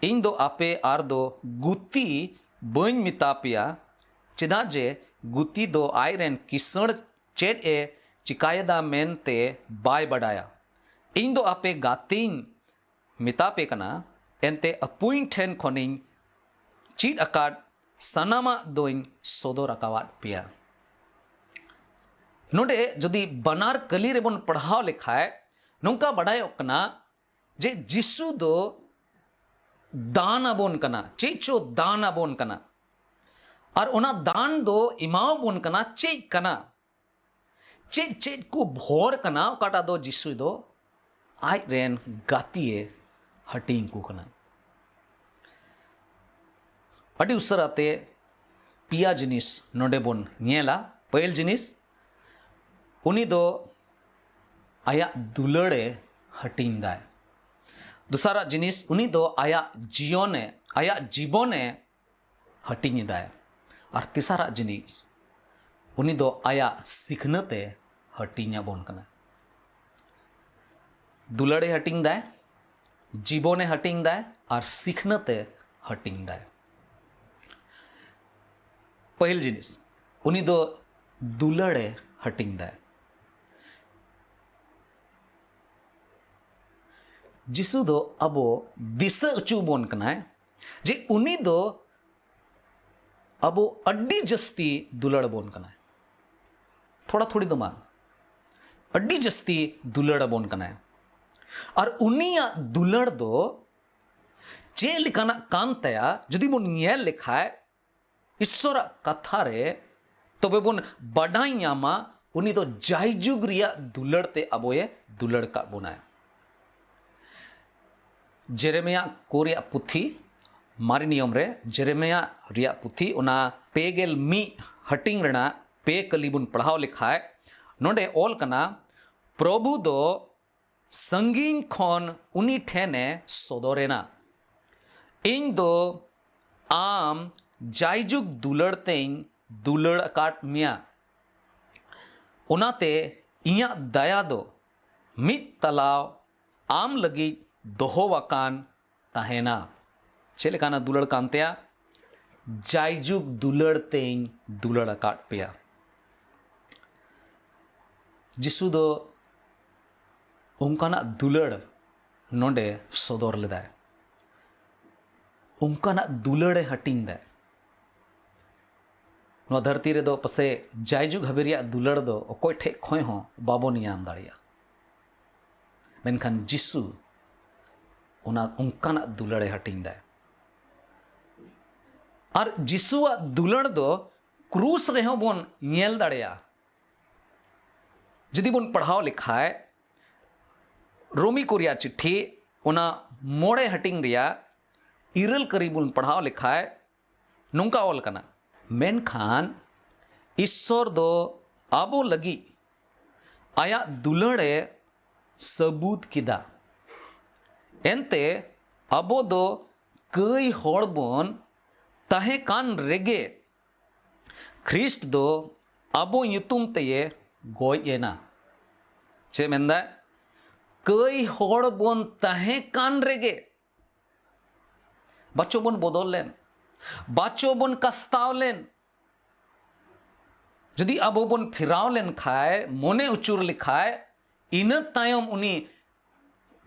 ᱤᱧ ᱫᱚ ᱟᱯᱮ ᱟᱨ ᱫᱚ ᱜᱩᱛᱤ ᱵᱟᱹᱧ ᱢᱮᱛᱟ ᱯᱮᱭᱟ, ᱪᱮᱫᱟᱜ ᱡᱮ ᱜᱩᱛᱤ ᱫᱚ ᱟᱡ ᱨᱮᱱ ᱠᱤᱥᱟᱹᱬ ᱪᱮᱫ ᱮ ᱪᱤᱠᱟᱭᱮᱫᱟ ᱢᱮᱱᱛᱮ ᱵᱟᱭ ᱵᱟᱰᱟᱭᱟ᱾ ᱤᱧ ᱫᱚ ᱟᱯᱮ ᱜᱟᱛᱮᱧ ᱢᱮᱛᱟ ᱯᱮ ᱠᱟᱱᱟ, ᱮᱱᱛᱮ ᱟᱹᱯᱩᱧ ᱴᱷᱮᱱ ᱠᱷᱚᱱᱤᱧ ᱪᱮᱫ ᱟᱠᱟᱫ ᱥᱟᱱᱟᱢᱟᱜ ᱫᱚᱧ ᱥᱚᱫᱚᱨ ᱟᱠᱟᱣᱟᱫ ᱯᱮᱭᱟ᱾" ᱱᱚᱰᱮ ᱡᱩᱫᱤ ᱵᱟᱱᱟᱨ ᱠᱟᱹᱞᱤ ᱨᱮᱵᱚᱱ ᱯᱟᱲᱦᱟᱣ ᱞᱮᱠᱷᱟᱡ, ᱱᱚᱝᱠᱟ ᱵᱟᱰᱟᱭᱚᱜ ᱠᱟᱱᱟ ᱡᱮ ᱡᱤᱥᱩ ᱫᱚ ᱫᱟᱱ ᱟᱵᱚᱱ ᱠᱟᱱᱟ, ᱪᱮᱫ ᱪᱚ ᱫᱟᱱ ᱟᱵᱚᱱ ᱠᱟᱱᱟ᱾ ᱟᱨ ᱚᱱᱟ ᱫᱟᱱ ᱫᱚ ᱮᱢᱟᱣᱟᱵᱚᱱ ᱠᱟᱱᱟ᱾ ᱪᱮᱫ ᱠᱟᱱᱟ? ᱪᱮᱫ ᱪᱮᱫ ᱠᱚ ᱵᱷᱚᱨ ᱠᱟᱱᱟ, ᱚᱠᱟᱴᱟᱜ ᱫᱚ ᱡᱤᱥᱩ ᱫᱚ ᱟᱡ ᱨᱮᱱ ᱜᱟᱛᱮ ᱦᱟᱹᱴᱤᱧ ᱠᱚ ᱠᱟᱱᱟ? ᱟᱹᱰᱤ ᱩᱥᱟᱹᱨᱟ ᱛᱮ ᱯᱮᱭᱟ ᱡᱤᱱᱤᱥ ᱱᱚᱰᱮ ᱵᱚᱱ ᱧᱮᱞᱟ᱾ ᱯᱟᱹᱦᱤᱞ ᱡᱤᱱᱤᱥ, ᱩᱱᱤ ᱫᱚ ᱟᱭᱟᱜ ᱫᱩᱞᱟᱹᱲᱮ ᱦᱟᱹᱴᱤᱧ ᱫᱟᱭ᱾ ᱫᱚᱥᱟᱨᱟᱜ ᱡᱤᱱᱤᱥ, ᱩᱱᱤ ᱫᱚ ᱟᱭᱟᱜ ᱡᱤᱭᱚᱱᱮ, ᱟᱭᱟᱜ ᱡᱤᱵᱚᱱᱮ ᱦᱟᱹᱴᱤᱧ ᱮᱫᱟᱭ᱾ ᱟᱨ ᱛᱮᱥᱟᱨᱟᱜ ᱡᱤᱱᱤᱥ, ᱩᱱᱤ ᱫᱚ ᱟᱭᱟᱜ ᱥᱤᱠᱷᱱᱟᱹᱛᱮ ᱦᱟᱹᱴᱤᱧ ᱟᱵᱚᱱ ᱠᱟᱱᱟ᱾ ᱫᱩᱞᱟᱹᱲᱮ ᱦᱟᱹᱴᱤᱧ ᱫᱟᱭ, ᱡᱤᱵᱚᱱᱮ ᱦᱟᱹᱴᱤᱧ ᱫᱟᱭ, ᱟᱨ ᱥᱤᱠᱷᱱᱟᱹᱛᱮ ᱦᱟᱹᱴᱤᱧ ᱫᱟᱭ᱾ ᱯᱟᱹᱦᱤᱞ ᱡᱤᱱᱤᱥ, ᱩᱱᱤ ᱫᱚ ᱫᱩᱞᱟᱹᱲᱮ ᱦᱟᱹᱴᱤᱧ ᱫᱟᱭ᱾ ᱡᱤᱥᱩ ᱫᱚ ᱟᱵᱚ ᱫᱤᱥᱟᱹ ᱦᱚᱪᱚ ᱵᱚᱱ ᱠᱟᱱᱟᱭ ᱡᱮ ᱩᱱᱤ ᱫᱚ ᱟᱵᱚ ᱟᱹᱰᱤ ᱡᱟᱹᱥᱛᱤ ᱫᱩᱞᱟᱹᱲ ᱟᱵᱚᱱ ᱠᱟᱱᱟᱭ᱾ ᱛᱷᱚᱲᱟ ᱛᱷᱩᱲᱤ ᱫᱚ ᱵᱟᱝ, ᱟᱹᱰᱤ ᱡᱟᱹᱥᱛᱤ ᱫᱩᱞᱟᱹᱲ ᱟᱵᱚᱱ ᱠᱟᱱᱟᱭ᱾ ᱟᱨ ᱩᱱᱤᱭᱟᱜ ᱫᱩᱞᱟᱹᱲ ᱫᱚ ᱪᱮᱫ ᱞᱮᱠᱟᱱᱟᱜ ᱠᱟᱱ ᱛᱟᱭᱟ, ᱡᱩᱫᱤ ᱵᱚᱱ ᱧᱮᱞ ᱞᱮᱠᱷᱟᱡ, ᱤᱥᱥᱚᱨᱟᱜ ᱠᱟᱛᱷᱟ ᱨᱮ ᱛᱚᱵᱮ ᱵᱚᱱ ᱵᱟᱰᱟᱭ ᱧᱟᱢᱟ, ᱩᱱᱤ ᱫᱚ ᱡᱟᱭᱡᱩᱜᱽ ᱨᱮᱭᱟᱜ ᱫᱩᱞᱟᱹᱲ ᱛᱮ ᱟᱵᱚᱭᱮ ᱫᱩᱞᱟᱹᱲ ᱠᱟᱜ ᱵᱚᱱᱟᱭ᱾ ᱡᱮᱨᱮᱢᱤᱭᱟ ᱠᱚ ᱨᱮᱭᱟᱜ ᱯᱩᱛᱷᱤ, ᱢᱟᱨᱮ ᱱᱤᱭᱚᱢ ᱨᱮ ᱡᱮᱨᱮᱢᱤᱭᱟ ᱨᱮᱭᱟᱜ ᱯᱩᱛᱷᱤ, ᱚᱱᱟ ᱯᱮ ᱜᱮᱞ ᱢᱤᱫ ᱦᱟᱹᱴᱤᱧ ᱨᱮᱱᱟᱜ ᱯᱮ ᱠᱟᱹᱞᱤ ᱵᱚᱱ ᱯᱟᱲᱦᱟᱣ ᱞᱮᱠᱷᱟᱡ, ᱱᱚᱰᱮ ᱚᱞ ᱠᱟᱱᱟ, ᱯᱨᱚᱵᱷᱩ ᱫᱚ ᱥᱟᱺᱜᱤᱧ ᱠᱷᱚᱱ ᱩᱱᱤ ᱴᱷᱮᱱᱮ ᱥᱚᱫᱚᱨᱮᱱᱟ, "ᱤᱧ ᱫᱚ ᱟᱢ ᱡᱟᱭᱡᱩᱜᱽ ᱫᱩᱞᱟᱹᱲ ᱛᱮᱧ ᱫᱩᱞᱟᱹᱲ ᱟᱠᱟᱫ ᱢᱮᱭᱟ, ᱚᱱᱟᱛᱮ ᱤᱧᱟᱹᱜ ᱫᱟᱭᱟ ᱫᱚ ᱢᱤᱫ ᱛᱟᱞᱟᱣ ᱟᱢ ᱞᱟᱹᱜᱤᱫ ᱫᱚᱦᱚ ᱟᱠᱟᱱ ᱛᱟᱦᱮᱱᱟ᱾" ᱪᱮᱫ ᱞᱮᱠᱟᱱᱟᱜ ᱫᱩᱞᱟᱹᱲ ᱠᱟᱱ ᱛᱟᱭᱟ? "ᱡᱟᱭᱡᱩᱜᱽ ᱫᱩᱞᱟᱹᱲ ᱛᱮᱧ ᱫᱩᱞᱟᱹᱲ ᱟᱠᱟᱫ ᱯᱮᱭᱟ᱾" ᱡᱤᱥᱩ ᱫᱚ ᱚᱱᱠᱟᱱᱟᱜ ᱫᱩᱞᱟᱹᱲ ᱱᱚᱰᱮ ᱥᱚᱫᱚᱨ ᱞᱮᱫᱟᱭ, ᱚᱱᱠᱟᱱᱟᱜ ᱫᱩᱞᱟᱹᱲᱮ ᱦᱟᱹᱴᱤᱧ ᱫᱟᱭ᱾ ᱱᱚᱣᱟ ᱫᱷᱟᱹᱨᱛᱤ ᱨᱮᱫᱚ ᱯᱟᱥᱮᱡ ᱡᱟᱭᱡᱩᱜᱽ ᱦᱟᱹᱵᱤᱡ ᱨᱮᱭᱟᱜ ᱫᱩᱞᱟᱹᱲ ᱫᱚ ᱚᱠᱚᱭ ᱴᱷᱮᱡ ᱠᱷᱚᱱ ᱦᱚᱸ ᱵᱟᱵᱚᱱ ᱧᱟᱢ ᱫᱟᱲᱮᱭᱟᱜᱼᱟ, ᱢᱮᱱᱠᱷᱟᱱ ᱡᱤᱥᱩ ᱚᱱᱟ ᱚᱱᱠᱟᱱᱟᱜ ᱫᱩᱞᱟᱹᱲᱮ ᱦᱟᱹᱴᱤᱧ ᱫᱟᱭ᱾ ᱟᱨ ᱡᱤᱥᱩᱣᱟᱜ ᱫᱩᱞᱟᱹᱲ ᱫᱚ ᱠᱨᱩᱥ ᱨᱮᱦᱚᱸ ᱵᱚᱱ ᱧᱮᱞ ᱫᱟᱲᱮᱭᱟᱜᱼᱟ᱾ ᱡᱩᱫᱤ ᱵᱚᱱ ᱯᱟᱲᱦᱟᱣ ᱞᱮᱠᱷᱟᱡ, ᱨᱳᱢᱤ ᱠᱚ ᱨᱮᱭᱟᱜ ᱪᱤᱴᱷᱤ, ᱚᱱᱟ ᱢᱚᱬᱮ ᱦᱟᱹᱴᱤᱧ ᱨᱮᱭᱟᱜ ᱤᱨᱟᱹᱞ ᱠᱟᱹᱨᱤ ᱵᱚᱱ ᱯᱟᱲᱦᱟᱣ ᱞᱮᱠᱷᱟᱡ, ᱱᱚᱝᱠᱟ ᱚᱞ ᱠᱟᱱᱟ, ᱢᱮᱱᱠᱷᱟᱱ ᱤᱥᱥᱚᱨ ᱫᱚ ᱟᱵᱚ ᱞᱟᱹᱜᱤᱫ ᱟᱭᱟᱜ ᱫᱩᱞᱟᱹᱲᱮ ᱥᱟᱹᱵᱩᱫ ᱠᱮᱫᱟ᱾ ᱮᱱᱛᱮ ᱟᱵᱚ ᱫᱚ ᱠᱟᱹᱭ ᱦᱚᱲ ᱵᱚᱱ ᱛᱟᱦᱮᱸ ᱠᱟᱱ ᱨᱮᱜᱮ ᱠᱷᱨᱤᱥᱴ ᱫᱚ ᱟᱵᱚ ᱧᱩᱛᱩᱢ ᱛᱮᱭᱮ ᱜᱚᱡ ᱮᱱᱟ᱾ ᱪᱮᱫ ᱢᱮᱱᱫᱟᱭ? ᱠᱟᱹᱭ ᱦᱚᱲ ᱵᱚᱱ ᱛᱟᱦᱮᱸ ᱠᱟᱱ ᱨᱮᱜᱮ, ᱵᱟᱪᱚ ᱵᱚᱱ ᱵᱚᱫᱚᱞ ᱞᱮᱱ, ᱵᱟᱪᱚ ᱵᱚᱱ ᱠᱟᱥᱛᱟᱣ ᱞᱮᱱ, ᱡᱩᱫᱤ ᱟᱵᱚ ᱵᱚᱱ ᱯᱷᱮᱨᱟᱣ ᱞᱮᱱ ᱠᱷᱟᱡ, ᱢᱚᱱᱮ ᱩᱪᱩᱨ ᱞᱮᱠᱷᱟᱡ, ᱤᱱᱟᱹ ᱛᱟᱭᱚᱢ ᱩᱱᱤ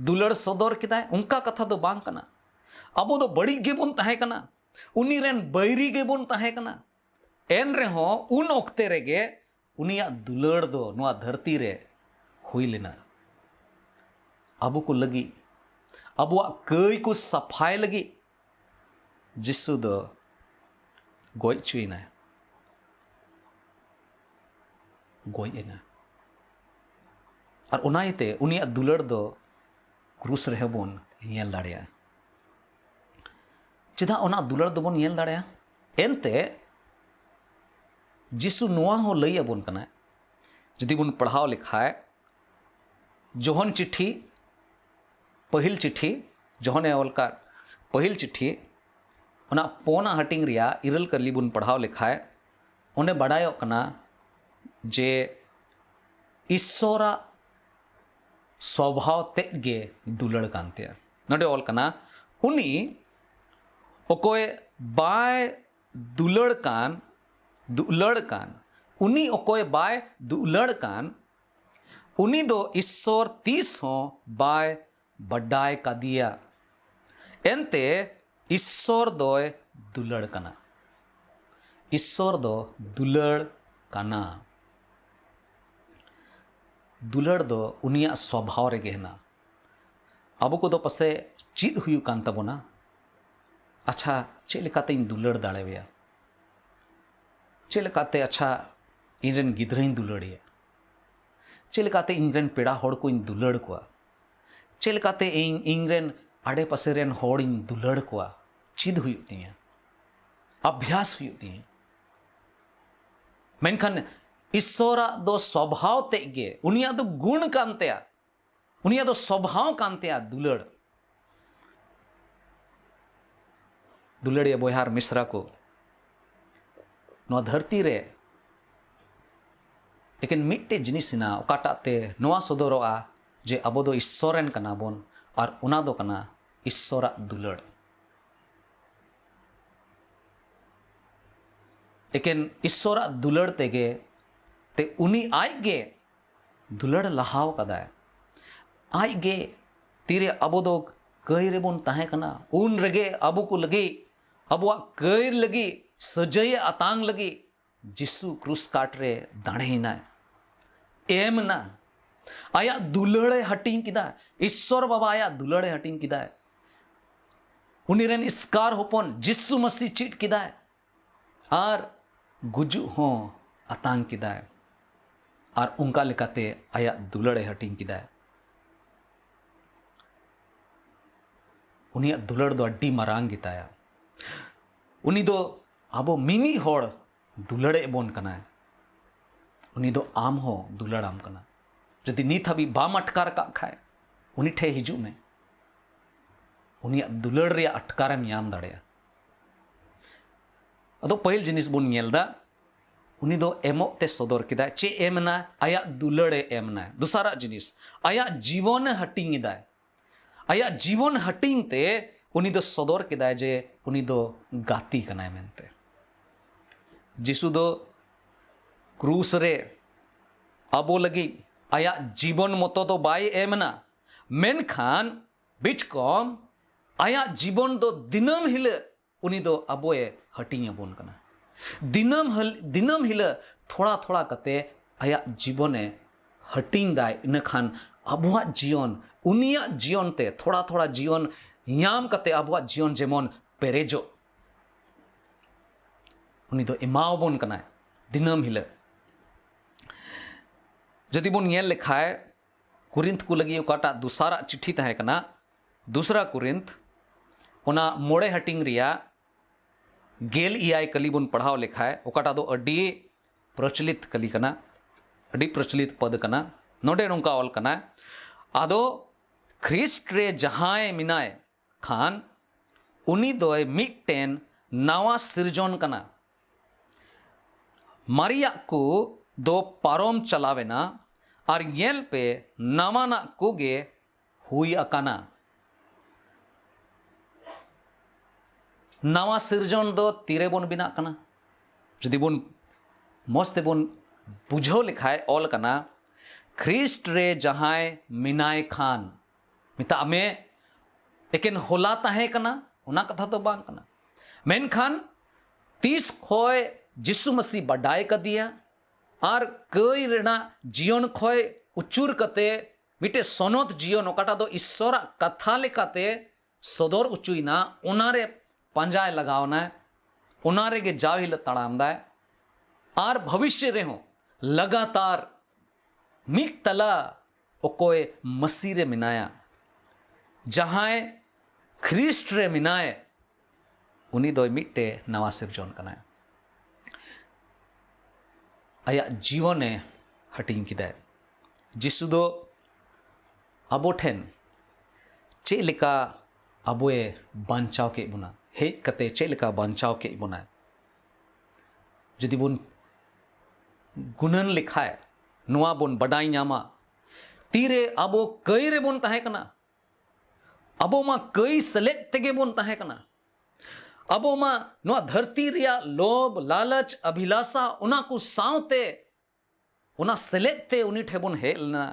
ᱫᱩᱞᱟᱹᱲ ᱥᱚᱫᱚᱨ ᱠᱮᱫᱟᱭ, ᱚᱱᱠᱟ ᱠᱟᱛᱷᱟ ᱫᱚ ᱵᱟᱝ ᱠᱟᱱᱟ᱾ ᱟᱵᱚ ᱫᱚ ᱵᱟᱹᱲᱤᱡ ᱜᱮᱵᱚᱱ ᱛᱟᱦᱮᱸ ᱠᱟᱱᱟ, ᱩᱱᱤ ᱨᱮᱱ ᱵᱟᱹᱭᱨᱤ ᱜᱮᱵᱚᱱ ᱛᱟᱦᱮᱸ ᱠᱟᱱᱟ᱾ ᱮᱱ ᱨᱮᱦᱚᱸ ᱩᱱ ᱚᱠᱛᱮ ᱨᱮᱜᱮ ᱩᱱᱤᱭᱟᱜ ᱫᱩᱞᱟᱹᱲ ᱫᱚ ᱱᱚᱣᱟ ᱫᱷᱟᱹᱨᱛᱤ ᱨᱮ ᱦᱩᱭ ᱞᱮᱱᱟ᱾ ᱟᱵᱚ ᱠᱚ ᱞᱟᱹᱜᱤᱫ, ᱟᱵᱚᱣᱟᱜ ᱠᱟᱹᱭ ᱠᱚ ᱥᱟᱯᱷᱟᱭ ᱞᱟᱹᱜᱤᱫ ᱡᱤᱥᱩ ᱫᱚ ᱜᱚᱡ ᱦᱚᱪᱚᱭᱮᱱᱟᱭ, ᱜᱚᱡ ᱮᱱᱟ᱾ ᱟᱨ ᱚᱱᱟ ᱤᱭᱟᱹᱛᱮ ᱩᱱᱤᱭᱟᱜ ᱫᱩᱞᱟᱹᱲ ᱫᱚ ᱠᱨᱩᱥ ᱨᱮᱦᱚᱸ ᱵᱚᱱ ᱧᱮᱞ ᱫᱟᱲᱮᱭᱟᱜᱼᱟ᱾ ᱪᱮᱫᱟᱜ ᱚᱱᱟ ᱫᱩᱞᱟᱹᱲ ᱫᱚᱵᱚᱱ ᱧᱮᱞ ᱫᱟᱲᱮᱭᱟᱜᱼᱟ? ᱮᱱᱛᱮ ᱡᱤᱥᱩ ᱱᱚᱣᱟ ᱦᱚᱸ ᱞᱟᱹᱭ ᱟᱵᱚᱱ ᱠᱟᱱᱟᱭ, ᱡᱩᱫᱤ ᱵᱚᱱ ᱯᱟᱲᱦᱟᱣ ᱞᱮᱠᱷᱟᱡ, ᱡᱚᱦᱚᱱ ᱪᱤᱴᱷᱤ, ᱯᱟᱹᱦᱤᱞ ᱪᱤᱴᱷᱤ, ᱡᱚᱦᱚᱱᱮ ᱚᱞ ᱠᱟᱫ ᱯᱟᱹᱦᱤᱞ ᱪᱤᱴᱷᱤ, ᱚᱱᱟ ᱯᱳᱱᱟ ᱦᱟᱹᱴᱤᱧ ᱨᱮᱭᱟᱜ ᱤᱨᱟᱹᱞ ᱠᱟᱹᱞᱤ ᱵᱚᱱ ᱯᱟᱲᱦᱟᱣ ᱞᱮᱠᱷᱟᱡ, ᱚᱸᱰᱮ ᱵᱟᱰᱟᱭᱚᱜ ᱠᱟᱱᱟ ᱡᱮ ᱤᱥᱥᱚᱨᱟᱜ ᱥᱚᱵᱷᱟᱣ ᱛᱮᱫ ᱜᱮ ᱫᱩᱞᱟᱹᱲ ᱠᱟᱱ ᱛᱟᱭᱟ᱾ ᱱᱚᱰᱮ ᱚᱞ ᱠᱟᱱᱟ, ᱩᱱᱤ ᱚᱠᱚᱭ ᱵᱟᱭ ᱫᱩᱞᱟᱹᱲ ᱠᱟᱱ, ᱫᱩᱞᱟᱹᱲ ᱠᱟᱱ, ᱩᱱᱤ ᱚᱠᱚᱭ ᱵᱟᱭ ᱫᱩᱞᱟᱹᱲ ᱠᱟᱱ, ᱩᱱᱤ ᱫᱚ ᱤᱥᱥᱚᱨ ᱛᱤᱥ ᱦᱚᱸ ᱵᱟᱭ ᱵᱟᱰᱟᱭ ᱠᱟᱫᱮᱭᱟ᱾ ᱮᱱᱛᱮ ᱤᱥᱥᱚᱨ ᱫᱚᱭ ᱫᱩᱞᱟᱹᱲ ᱠᱟᱱᱟ᱾ ᱤᱥᱥᱚᱨ ᱫᱚ ᱫᱩᱞᱟᱹᱲ ᱠᱟᱱᱟ᱾ ᱫᱩᱞᱟᱹᱲ ᱫᱚ ᱩᱱᱤᱭᱟᱜ ᱥᱚᱵᱷᱟᱣ ᱨᱮᱜᱮ ᱦᱮᱱᱟᱜᱼᱟ᱾ ᱟᱵᱚ ᱠᱚᱫᱚ ᱯᱟᱥᱮᱡ ᱪᱮᱫ ᱦᱩᱭᱩᱜ ᱠᱟᱱ ᱛᱟᱵᱚᱱᱟ, ᱟᱪᱪᱷᱟ, ᱪᱮᱫ ᱞᱮᱠᱟᱛᱮᱧ ᱫᱩᱞᱟᱹᱲ ᱫᱟᱲᱮᱣᱟᱭᱟ? ᱪᱮᱫ ᱞᱮᱠᱟᱛᱮ, ᱟᱪᱪᱷᱟ, ᱤᱧᱨᱮᱱ ᱜᱤᱫᱽᱨᱟᱹᱧ ᱫᱩᱞᱟᱹᱲᱮᱭᱟ? ᱪᱮᱫ ᱞᱮᱠᱟᱛᱮ ᱤᱧᱨᱮᱱ ᱯᱮᱲᱟ ᱦᱚᱲ ᱠᱚᱧ ᱫᱩᱞᱟᱹᱲ ᱠᱚᱣᱟ? ᱪᱮᱫ ᱞᱮᱠᱟᱛᱮ ᱤᱧ ᱤᱧᱨᱮᱱ ᱟᱰᱮ ᱯᱟᱥᱮ ᱨᱮᱱ ᱦᱚᱲᱤᱧ ᱫᱩᱞᱟᱹᱲ ᱠᱚᱣᱟ? ᱪᱮᱫ ᱦᱩᱭᱩᱜ ᱛᱤᱧᱟᱹ, ᱟᱵᱷᱭᱟᱥ ᱦᱩᱭᱩᱜ ᱛᱤᱧᱟᱹ᱾ ᱢᱮᱱᱠᱷᱟᱱ ᱤᱥᱥᱚᱨᱟᱜ ᱫᱚ ᱥᱚᱵᱷᱟᱣ ᱛᱮᱫ ᱜᱮ, ᱩᱱᱤᱭᱟᱜ ᱫᱚ ᱜᱩᱱ ᱠᱟᱱ ᱛᱟᱭᱟ, ᱩᱱᱤᱭᱟᱜ ᱫᱚ ᱥᱚᱵᱷᱟᱣ ᱠᱟᱱ ᱛᱟᱭᱟ ᱫᱩᱞᱟᱹᱲ᱾ ᱫᱩᱞᱟᱹᱲᱤᱭᱟᱹ ᱵᱚᱭᱦᱟ ᱟᱨ ᱢᱤᱥᱨᱟ ᱠᱚ, ᱱᱚᱣᱟ ᱫᱷᱟᱹᱨᱛᱤ ᱨᱮ ᱮᱠᱮᱱ ᱢᱤᱫᱴᱮᱡ ᱡᱤᱱᱤᱥ ᱦᱮᱱᱟᱜᱼᱟ, ᱚᱠᱟᱴᱟᱜ ᱛᱮ ᱱᱚᱣᱟ ᱥᱚᱫᱚᱨᱚᱜᱼᱟ ᱡᱮ ᱟᱵᱚ ᱫᱚ ᱤᱥᱥᱚᱨ ᱨᱮᱱ ᱠᱟᱱᱟ ᱵᱚᱱ, ᱟᱨ ᱚᱱᱟ ᱫᱚ ᱠᱟᱱᱟ ᱤᱥᱥᱚᱨᱟᱜ ᱫᱩᱞᱟᱹᱲ᱾ ᱮᱠᱮᱱ ᱤᱥᱥᱚᱨᱟᱜ ᱫᱩᱞᱟᱹᱲ ᱛᱮᱜᱮ, ᱛᱮ ᱩᱱᱤ ᱟᱡ ᱜᱮ ᱫᱩᱞᱟᱹᱲ ᱞᱟᱦᱟᱣ ᱠᱟᱫᱟᱭ᱾ ᱟᱡ ᱜᱮ ᱛᱤᱨᱮ ᱟᱵᱚ ᱫᱚ ᱠᱟᱹᱭ ᱨᱮᱵᱚᱱ ᱛᱟᱦᱮᱸ ᱠᱟᱱᱟ, ᱩᱱ ᱨᱮᱜᱮ ᱟᱵᱚ ᱠᱚ ᱞᱟᱹᱜᱤᱫ, ᱟᱵᱚᱣᱟᱜ ᱠᱟᱹᱭ ᱞᱟᱹᱜᱤᱫ, ᱥᱟᱹᱡᱟᱹᱭᱮ ᱟᱛᱟᱝ ᱞᱟᱹᱜᱤᱫ ᱡᱤᱥᱩ ᱠᱨᱩᱥ ᱠᱟᱴ ᱨᱮ ᱫᱟᱲᱮᱭᱮᱱᱟᱭ, ᱮᱢ ᱮᱱᱟ᱾ ᱟᱭᱟᱜ ᱫᱩᱞᱟᱹᱲᱮ ᱦᱟᱹᱴᱤᱧ ᱠᱮᱫᱟ᱾ ᱤᱥᱥᱚᱨ ᱵᱟᱵᱟ ᱟᱭᱟᱜ ᱫᱩᱞᱟᱹᱲᱮ ᱦᱟᱹᱴᱤᱧ ᱠᱮᱫᱟᱭ᱾ ᱩᱱᱤ ᱨᱮᱱ ᱮᱥᱠᱟᱨ ᱦᱚᱯᱚᱱ ᱡᱤᱥᱩ ᱢᱟᱹᱥᱤ ᱪᱮᱫ ᱠᱮᱫᱟᱭ, ᱟᱨ ᱜᱩᱡᱩᱜ ᱦᱚᱸ ᱟᱛᱟᱝ ᱠᱮᱫᱟᱭ, ᱟᱨ ᱚᱱᱠᱟ ᱞᱮᱠᱟᱛᱮ ᱟᱭᱟᱜ ᱫᱩᱞᱟᱹᱲᱮ ᱦᱟᱹᱴᱤᱧ ᱠᱮᱫᱟᱭ᱾ ᱩᱱᱤᱭᱟᱜ ᱫᱩᱞᱟᱹᱲ ᱫᱚ ᱟᱹᱰᱤ ᱢᱟᱨᱟᱝ ᱜᱮᱛᱟᱭᱟ᱾ ᱩᱱᱤ ᱫᱚ ᱟᱵᱚ ᱢᱤᱢᱤᱫ ᱦᱚᱲ ᱫᱩᱞᱟᱹᱲᱮᱫ ᱵᱚᱱ ᱠᱟᱱᱟᱭ᱾ ᱩᱱᱤ ᱫᱚ ᱟᱢ ᱦᱚᱸ ᱫᱩᱞᱟᱹᱲᱟᱢ ᱠᱟᱱᱟ᱾ ᱡᱩᱫᱤ ᱱᱤᱛ ᱦᱟᱹᱵᱤᱡ ᱵᱟᱢ ᱟᱴᱠᱟᱨ ᱟᱠᱟᱫ ᱠᱷᱟᱡ, ᱩᱱᱤ ᱴᱷᱮᱱ ᱦᱤᱡᱩᱜ ᱢᱮ᱾ ᱩᱱᱤᱭᱟᱜ ᱫᱩᱞᱟᱹᱲ ᱨᱮᱭᱟᱜ ᱟᱴᱠᱟᱨᱮᱢ ᱧᱟᱢ ᱫᱟᱲᱮᱭᱟᱜᱼᱟ᱾ ᱟᱫᱚ ᱯᱟᱹᱦᱤᱞ ᱡᱤᱱᱤᱥ ᱵᱚᱱ ᱧᱮᱞ ᱮᱫᱟ, ᱩᱱᱤ ᱫᱚ ᱮᱢᱚᱜ ᱛᱮ ᱥᱚᱫᱚᱨ ᱠᱮᱫᱟᱭ᱾ ᱪᱮᱫ ᱮᱢ ᱮᱱᱟ? ᱟᱭᱟᱜ ᱫᱩᱞᱟᱹᱲᱮ ᱮᱢ ᱮᱱᱟ᱾ ᱫᱚᱥᱟᱨᱟᱜ ᱡᱤᱱᱤᱥ, ᱟᱭᱟᱜ ᱡᱤᱵᱚᱱᱮ ᱦᱟᱹᱴᱤᱧ ᱮᱫᱟᱭ᱾ ᱟᱭᱟᱜ ᱡᱤᱵᱚᱱ ᱦᱟᱹᱴᱤᱧ ᱛᱮ ᱩᱱᱤ ᱫᱚ ᱥᱚᱫᱚᱨ ᱠᱮᱫᱟᱭ ᱡᱮ ᱩᱱᱤ ᱫᱚ ᱜᱟᱛᱮ ᱠᱟᱱᱟᱭ ᱢᱮᱱᱛᱮ᱾ ᱡᱤᱥᱩ ᱫᱚ ᱠᱨᱩᱥ ᱨᱮ ᱟᱵᱚ ᱞᱟᱹᱜᱤᱫ ᱟᱭᱟᱜ ᱡᱤᱵᱚᱱ ᱢᱚᱛᱚ ᱫᱚ ᱵᱟᱭ ᱮᱢ ᱮᱱᱟ, ᱢᱮᱱᱠᱷᱟᱱ ᱵᱤᱪᱠᱚᱢ ᱟᱭᱟᱜ ᱡᱤᱵᱚᱱ ᱫᱚ ᱫᱤᱱᱟᱹᱢ ᱦᱤᱞᱳᱜ ᱩᱱᱤ ᱫᱚ ᱟᱵᱚᱭ ᱦᱟᱹᱴᱤᱧ ᱟᱵᱚᱱ ᱠᱟᱱᱟ᱾ ᱫᱤᱱᱟᱹᱢ ᱦᱤᱞ-, ᱫᱤᱱᱟᱹᱢ ᱦᱤᱞᱳᱜ ᱛᱷᱚᱲᱟ ᱛᱷᱚᱲᱟ ᱠᱟᱛᱮ ᱟᱭᱟᱜ ᱡᱤᱵᱚᱱᱮ ᱦᱟᱹᱴᱤᱧ ᱫᱟᱭ᱾ ᱤᱱᱟᱹᱠᱷᱟᱱ ᱟᱵᱚᱣᱟᱜ ᱡᱤᱭᱚᱱ, ᱩᱱᱤᱭᱟᱜ ᱡᱤᱭᱚᱱ ᱛᱮ ᱛᱷᱚᱲᱟ ᱛᱷᱚᱲᱟ ᱡᱤᱭᱚᱱ ᱧᱟᱢ ᱠᱟᱛᱮ ᱟᱵᱚᱣᱟᱜ ᱡᱤᱭᱚᱱ ᱡᱮᱢᱚᱱ ᱯᱮᱨᱮᱡᱚᱜ, ᱩᱱᱤ ᱫᱚ ᱮᱢᱟᱣᱟᱵᱚᱱ ᱠᱟᱱᱟᱭ ᱫᱤᱱᱟᱹᱢ ᱦᱤᱞᱳᱜ᱾ ᱡᱩᱫᱤ ᱵᱚᱱ ᱧᱮᱞ ᱞᱮᱠᱷᱟᱡ, ᱠᱩᱨᱤᱱᱛ ᱠᱚ ᱞᱟᱹᱜᱤᱫ ᱚᱠᱟᱴᱟᱜ ᱫᱚᱥᱟᱨᱟᱜ ᱪᱤᱴᱷᱤ ᱛᱟᱦᱮᱸ ᱠᱟᱱᱟ, ᱫᱚᱥᱨᱟ ᱠᱩᱨᱤᱱᱛ, ᱚᱱᱟ ᱢᱚᱬᱮ ᱦᱟᱹᱴᱤᱧ ᱨᱮᱭᱟᱜ ᱜᱮᱞ ᱮᱭᱟᱭ ᱠᱟᱹᱞᱤ ᱵᱚᱱ ᱯᱟᱲᱦᱟᱣ ᱞᱮᱠᱷᱟᱡ, ᱚᱠᱟᱴᱟᱜ ᱫᱚ ᱟᱹᱰᱤ ᱯᱨᱚᱪᱚᱞᱤᱛ ᱠᱟᱹᱞᱤ ᱠᱟᱱᱟ, ᱟᱹᱰᱤ ᱯᱨᱚᱪᱚᱞᱤᱛ ᱯᱚᱫ ᱠᱟᱱᱟ᱾ ᱱᱚᱰᱮ ᱱᱚᱝᱠᱟ ᱚᱞ ᱠᱟᱱᱟ, ᱟᱫᱚ ᱠᱷᱨᱤᱥᱴ ᱨᱮ ᱡᱟᱦᱟᱸᱭ ᱢᱮᱱᱟᱭ ᱠᱷᱟᱱ, ᱩᱱᱤ ᱫᱚᱭ ᱢᱤᱫᱴᱮᱱ ᱱᱟᱣᱟ ᱥᱤᱨᱡᱚᱱ ᱠᱟᱱᱟ᱾ ᱢᱟᱨᱮᱭᱟᱜ ᱠᱚ ᱫᱚ ᱯᱟᱨᱚᱢ ᱪᱟᱞᱟᱣᱮᱱᱟ, ᱟᱨ ᱧᱮᱞ ᱯᱮ, ᱱᱟᱣᱟᱱᱟᱜ ᱠᱚᱜᱮ ᱦᱩᱭ ᱟᱠᱟᱱᱟ᱾ ᱱᱟᱣᱟ ᱥᱤᱨᱡᱚᱱ ᱫᱚ ᱛᱤᱨᱮᱵᱚᱱ ᱵᱮᱱᱟᱜ ᱠᱟᱱᱟ? ᱡᱩᱫᱤ ᱵᱚᱱ ᱢᱚᱡᱽ ᱛᱮᱵᱚᱱ ᱵᱩᱡᱷᱟᱹᱣ ᱞᱮᱠᱷᱟᱡ, ᱚᱞ ᱠᱟᱱᱟ, ᱠᱷᱨᱤᱥᱴ ᱨᱮ ᱡᱟᱦᱟᱸᱭ ᱢᱮᱱᱟᱭ ᱠᱷᱟᱱ᱾ ᱢᱮᱛᱟᱜ ᱢᱮ, ᱮᱠᱮᱱ ᱦᱚᱞᱟ ᱛᱟᱦᱮᱸ ᱠᱟᱱᱟ, ᱚᱱᱟ ᱠᱟᱛᱷᱟ ᱫᱚ ᱵᱟᱝ ᱠᱟᱱᱟ᱾ ᱢᱮᱱᱠᱷᱟᱱ ᱛᱤᱥ ᱠᱷᱚᱡ ᱡᱤᱥᱩ ᱢᱟᱹᱥᱤ ᱵᱟᱰᱟᱭ ᱠᱟᱫᱮᱭᱟ ᱟᱨ ᱠᱟᱹᱭ ᱨᱮᱱᱟᱜ ᱡᱤᱭᱚᱱ ᱠᱷᱚᱡ ᱩᱪᱩᱨ ᱠᱟᱛᱮ ᱢᱤᱫᱴᱮᱡ ᱥᱚᱱᱚᱛ ᱡᱤᱭᱚᱱ, ᱚᱠᱟᱴᱟᱜ ᱫᱚ ᱤᱥᱥᱚᱨᱟᱜ ᱠᱟᱛᱷᱟ ᱞᱮᱠᱟᱛᱮ ᱥᱚᱫᱚᱨ ᱚᱪᱚᱭᱮᱱᱟ, ᱚᱱᱟᱨᱮ ᱯᱟᱸᱡᱟᱭ ᱞᱟᱜᱟᱣ ᱮᱱᱟᱭ, ᱚᱱᱟ ᱨᱮᱜᱮ ᱡᱟᱣ ᱦᱤᱞᱳᱜ ᱛᱟᱲᱟᱢ ᱫᱟᱭ᱾ ᱟᱨ ᱵᱷᱚᱵᱤᱥᱥᱚ ᱨᱮᱦᱚᱸ ᱞᱟᱜᱟᱛᱟᱨ ᱢᱤᱫ ᱛᱟᱞᱟ ᱚᱠᱚᱭ ᱢᱟᱹᱥᱤ ᱨᱮ ᱢᱮᱱᱟᱭᱟ, ᱡᱟᱦᱟᱸᱭ ᱠᱷᱨᱤᱥᱴ ᱨᱮ ᱢᱮᱱᱟᱭ, ᱩᱱᱤ ᱫᱚᱭ ᱢᱤᱫᱴᱮᱡ ᱱᱟᱣᱟ ᱥᱤᱨᱡᱚᱱ ᱠᱟᱱᱟᱭ᱾ ᱟᱭᱟᱜ ᱡᱤᱭᱚᱱᱮ ᱦᱟᱹᱴᱤᱧ ᱠᱮᱫᱟᱭ᱾ ᱡᱤᱥᱩ ᱫᱚ ᱟᱵᱚ ᱴᱷᱮᱱ ᱪᱮᱫ ᱞᱮᱠᱟ ᱟᱵᱚᱭ ᱵᱟᱧᱪᱟᱣ ᱠᱮᱫ ᱵᱚᱱᱟ, ᱦᱮᱡ ᱠᱟᱛᱮ ᱪᱮᱫ ᱞᱮᱠᱟ ᱵᱟᱧᱪᱟᱣ ᱠᱮᱫ ᱵᱚᱱᱟᱭ, ᱡᱩᱫᱤ ᱵᱚᱱ ᱜᱩᱱᱟᱹᱱ ᱞᱮᱠᱷᱟᱡ, ᱱᱚᱣᱟ ᱵᱚᱱ ᱵᱟᱰᱟᱭ ᱧᱟᱢᱟ, ᱛᱤᱨᱮ ᱟᱵᱚ ᱠᱟᱹᱭ ᱨᱮᱵᱚᱱ ᱛᱟᱦᱮᱸ ᱠᱟᱱᱟ᱾ ᱟᱵᱚ ᱢᱟ ᱠᱟᱹᱭ ᱥᱮᱞᱮᱫ ᱛᱮᱜᱮ ᱵᱚᱱ ᱛᱟᱦᱮᱸ ᱠᱟᱱᱟ᱾ ᱟᱵᱚ ᱢᱟ ᱱᱚᱣᱟ ᱫᱷᱟᱹᱨᱛᱤ ᱨᱮᱭᱟᱜ ᱞᱳᱵᱷ, ᱞᱟᱞᱚᱪ, ᱟᱵᱷᱤᱞᱟᱥᱟ, ᱚᱱᱟ ᱠᱚ ᱥᱟᱶᱛᱮ, ᱚᱱᱟ ᱥᱮᱞᱮᱫ ᱛᱮ ᱩᱱᱤ ᱴᱷᱮᱱ ᱵᱚᱱ ᱦᱮᱡ ᱞᱮᱱᱟ᱾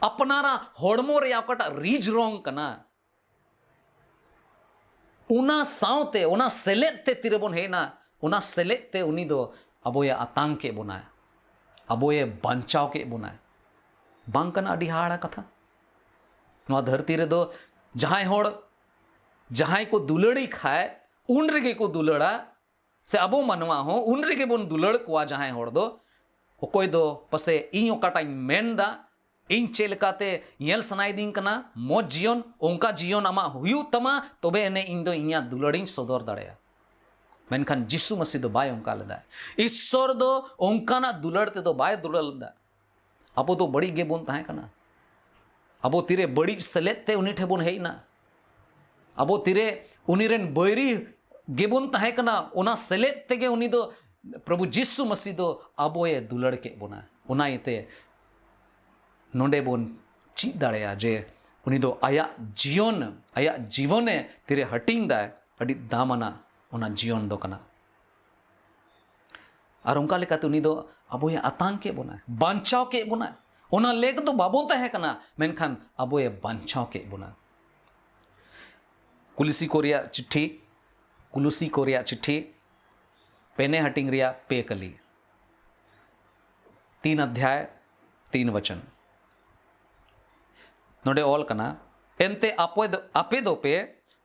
ᱟᱯᱱᱟᱨᱟᱜ ᱦᱚᱲᱢᱚ ᱨᱮᱭᱟᱜ ᱚᱠᱟᱴᱟᱜ ᱨᱤᱡ ᱨᱚᱝ ᱠᱟᱱᱟ, ᱚᱱᱟ ᱥᱟᱶᱛᱮ, ᱚᱱᱟ ᱥᱮᱞᱮᱫ ᱛᱮ ᱛᱤᱨᱮᱵᱚᱱ ᱦᱮᱡ ᱮᱱᱟ, ᱚᱱᱟ ᱥᱮᱞᱮᱫ ᱛᱮ ᱩᱱᱤ ᱫᱚ ᱟᱵᱚᱭᱮ ᱟᱛᱟᱝ ᱠᱮᱫ ᱵᱚᱱᱟᱭ, ᱟᱵᱚᱭᱮ ᱵᱟᱧᱪᱟᱣ ᱠᱮᱫ ᱵᱚᱱᱟᱭ᱾ ᱵᱟᱝ ᱠᱟᱱᱟ ᱟᱹᱰᱤ ᱦᱟᱦᱟᱲᱟ ᱠᱟᱛᱷᱟ? ᱱᱚᱣᱟ ᱫᱷᱟᱹᱨᱛᱤ ᱨᱮᱫᱚ ᱡᱟᱦᱟᱸᱭ ᱦᱚᱲ, ᱡᱟᱦᱟᱸᱭ ᱠᱚ ᱫᱩᱞᱟᱹᱲᱤ ᱠᱷᱟᱡ, ᱩᱱ ᱨᱮᱜᱮ ᱠᱚ ᱫᱩᱞᱟᱹᱲᱟ, ᱥᱮ ᱟᱵᱚ ᱢᱟᱱᱣᱟ ᱦᱚᱸ ᱩᱱ ᱨᱮᱜᱮ ᱵᱚᱱ ᱫᱩᱞᱟᱹᱲ ᱠᱚᱣᱟ ᱡᱟᱦᱟᱸᱭ ᱦᱚᱲ ᱫᱚ᱾ ᱚᱠᱚᱭ ᱫᱚ ᱯᱟᱥᱮ ᱤᱧ ᱚᱠᱟᱴᱟᱜ ᱤᱧ ᱢᱮᱱᱫᱟ, ᱤᱧ ᱪᱮᱫ ᱞᱮᱠᱟᱛᱮ ᱧᱮᱞ ᱥᱟᱱᱟᱭᱮᱫᱤᱧ ᱠᱟᱱᱟ, ᱢᱚᱡᱽ ᱡᱤᱭᱚᱱ, ᱚᱱᱠᱟ ᱡᱤᱭᱚᱱ ᱟᱢᱟᱜ ᱦᱩᱭᱩᱜ ᱛᱟᱢᱟ, ᱛᱚᱵᱮ ᱮᱱᱮ ᱤᱧ ᱫᱚ ᱤᱧᱟᱹᱜ ᱫᱩᱞᱟᱹᱲᱤᱧ ᱥᱚᱫᱚᱨ ᱫᱟᱲᱮᱭᱟᱜᱼᱟ᱾ ᱢᱮᱱᱠᱷᱟᱱ ᱡᱤᱥᱩ ᱢᱟᱹᱥᱤ ᱫᱚ ᱵᱟᱭ ᱚᱱᱠᱟ ᱞᱮᱫᱟ᱾ ᱤᱥᱥᱚᱨ ᱫᱚ ᱚᱱᱠᱟᱱᱟᱜ ᱫᱩᱞᱟᱹᱲ ᱛᱮᱫᱚ ᱵᱟᱭ ᱫᱩᱞᱟᱹᱲ ᱞᱮᱫᱟ᱾ ᱟᱵᱚ ᱫᱚ ᱵᱟᱹᱲᱤᱡ ᱜᱮᱵᱚᱱ ᱛᱟᱦᱮᱸ ᱠᱟᱱᱟ᱾ ᱟᱵᱚ ᱛᱤᱨᱮ ᱵᱟᱹᱲᱤᱡ ᱥᱮᱞᱮᱫ ᱛᱮ ᱩᱱᱤ ᱴᱷᱮᱱ ᱵᱚᱱ ᱦᱮᱡ ᱮᱱᱟ, ᱟᱵᱚ ᱛᱤᱨᱮ ᱩᱱᱤ ᱨᱮᱱ ᱵᱟᱹᱭᱨᱤ ᱜᱮᱵᱚᱱ ᱛᱟᱦᱮᱸ ᱠᱟᱱᱟ, ᱚᱱᱟ ᱥᱮᱞᱮᱫ ᱛᱮᱜᱮ ᱩᱱᱤ ᱫᱚ, ᱯᱨᱚᱵᱷᱩ ᱡᱤᱥᱩ ᱢᱟᱹᱥᱤ ᱫᱚ ᱟᱵᱚᱭᱮ ᱫᱩᱞᱟᱹᱲ ᱠᱮᱫ ᱵᱚᱱᱟ᱾ ᱚᱱᱟ ᱤᱭᱟᱹᱛᱮ ᱱᱚᱰᱮ ᱵᱚᱱ ᱪᱮᱫ ᱫᱟᱲᱮᱭᱟᱜᱼᱟ ᱡᱮ ᱩᱱᱤ ᱫᱚ ᱟᱭᱟᱜ ᱡᱤᱭᱚᱱ, ᱟᱭᱟᱜ ᱡᱤᱵᱚᱱᱮ ᱛᱤᱨᱮ ᱦᱟᱹᱴᱤᱧ ᱫᱟᱭ, ᱟᱹᱰᱤ ᱫᱟᱢᱟᱱᱟᱜ ᱚᱱᱟ ᱡᱤᱭᱚᱱ ᱫᱚ ᱠᱟᱱᱟ᱾ ᱟᱨ ᱚᱱᱠᱟ ᱞᱮᱠᱟᱛᱮ ᱩᱱᱤ ᱫᱚ ᱟᱵᱚᱭ ᱟᱛᱟᱝ ᱠᱮᱫ ᱵᱚᱱᱟ, ᱵᱟᱧᱪᱟᱣ ᱠᱮᱫ ᱵᱚᱱᱟ᱾ ᱚᱱᱟ ᱞᱮᱠ ᱫᱚ ᱵᱟᱵᱚᱱ ᱛᱟᱦᱮᱸ ᱠᱟᱱᱟ, ᱢᱮᱱᱠᱷᱟᱱ ᱟᱵᱚᱭ ᱵᱟᱧᱪᱟᱣ ᱠᱮᱫ ᱵᱚᱱᱟ᱾ ᱠᱩᱞᱤᱥᱤ ᱠᱚ ᱨᱮᱭᱟᱜ ᱪᱤᱴᱷᱤ, ᱠᱩᱞᱩᱥᱤ ᱠᱚ ᱨᱮᱭᱟᱜ ᱪᱤᱴᱷᱤ, ᱯᱮᱱᱮ ᱦᱟᱹᱴᱤᱧ ᱨᱮᱭᱟᱜ ᱯᱮ ᱠᱟᱹᱞᱤ, ᱛᱤᱱ ᱚᱫᱷᱭᱟᱭ, ᱛᱤᱱ ᱵᱚᱪᱚᱱ᱾ ᱱᱚᱰᱮ ᱚᱞ ᱠᱟᱱᱟ, ᱮᱱᱛᱮ ᱟᱯᱮ ᱫᱚ, ᱟᱯᱮ ᱫᱚᱯᱮ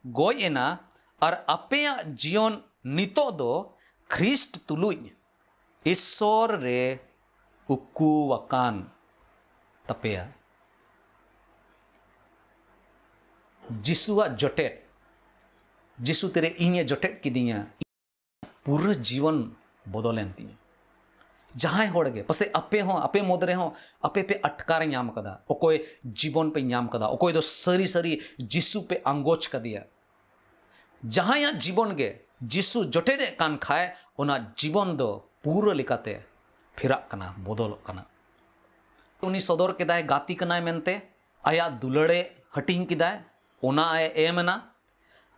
ᱜᱚᱡ ᱮᱱᱟ, ᱟᱨ ᱟᱯᱮᱭᱟᱜ ᱡᱤᱭᱚᱱ ᱱᱤᱛᱚᱜ ᱫᱚ ᱠᱷᱨᱤᱥᱴ ᱛᱩᱞᱩᱡ ᱤᱥᱥᱚᱨ ᱨᱮ ᱩᱠᱩ ᱟᱠᱟᱱ ᱛᱟᱯᱮᱭᱟ᱾ ᱡᱤᱥᱩᱣᱟᱜ ᱡᱚᱴᱮᱫ, ᱡᱤᱥᱩ ᱛᱤᱨᱮ ᱤᱧᱮ ᱡᱚᱴᱮᱫ ᱠᱤᱫᱤᱧᱟ, ᱯᱩᱨᱟᱹ ᱡᱤᱭᱚᱱ ᱵᱚᱫᱚᱞᱮᱱ ᱛᱤᱧᱟ᱾ ᱡᱟᱦᱟᱸᱭ ᱦᱚᱲ ᱜᱮ, ᱯᱟᱥᱮᱡ ᱟᱯᱮ ᱦᱚᱸ, ᱟᱯᱮ ᱢᱩᱫᱽ ᱨᱮᱦᱚᱸ ᱟᱯᱮ ᱯᱮ ᱟᱴᱠᱟᱨ ᱧᱟᱢ ᱠᱟᱫᱟ, ᱚᱠᱚᱭ ᱡᱤᱵᱚᱱ ᱯᱮ ᱧᱟᱢ ᱠᱟᱫᱟ, ᱚᱠᱚᱭ ᱫᱚ ᱥᱟᱹᱨᱤ ᱥᱟᱹᱨᱤ ᱡᱤᱥᱩ ᱯᱮ ᱟᱸᱜᱚᱪ ᱠᱟᱫᱮᱭᱟ᱾ ᱡᱟᱦᱟᱸᱭᱟᱜ ᱡᱤᱵᱚᱱ ᱜᱮ ᱡᱤᱥᱩ ᱡᱚᱴᱮᱫᱮᱫ ᱠᱟᱱ ᱠᱷᱟᱭ, ᱚᱱᱟ ᱡᱤᱵᱚᱱ ᱫᱚ ᱯᱩᱨᱟᱹ ᱞᱮᱠᱟᱛᱮ ᱯᱷᱮᱨᱟᱜ ᱠᱟᱱᱟ, ᱵᱚᱫᱚᱞᱚᱜ ᱠᱟᱱᱟ᱾ ᱩᱱᱤ ᱥᱚᱫᱚᱨ ᱠᱮᱫᱟᱭ ᱜᱟᱛᱮ ᱠᱟᱱᱟᱭ ᱢᱮᱱᱛᱮ, ᱟᱭᱟᱜ ᱫᱩᱞᱟᱹᱲᱮ ᱦᱟᱹᱴᱤᱧ ᱠᱮᱫᱟᱭ, ᱚᱱᱟ ᱮ ᱮᱢ ᱮᱱᱟ᱾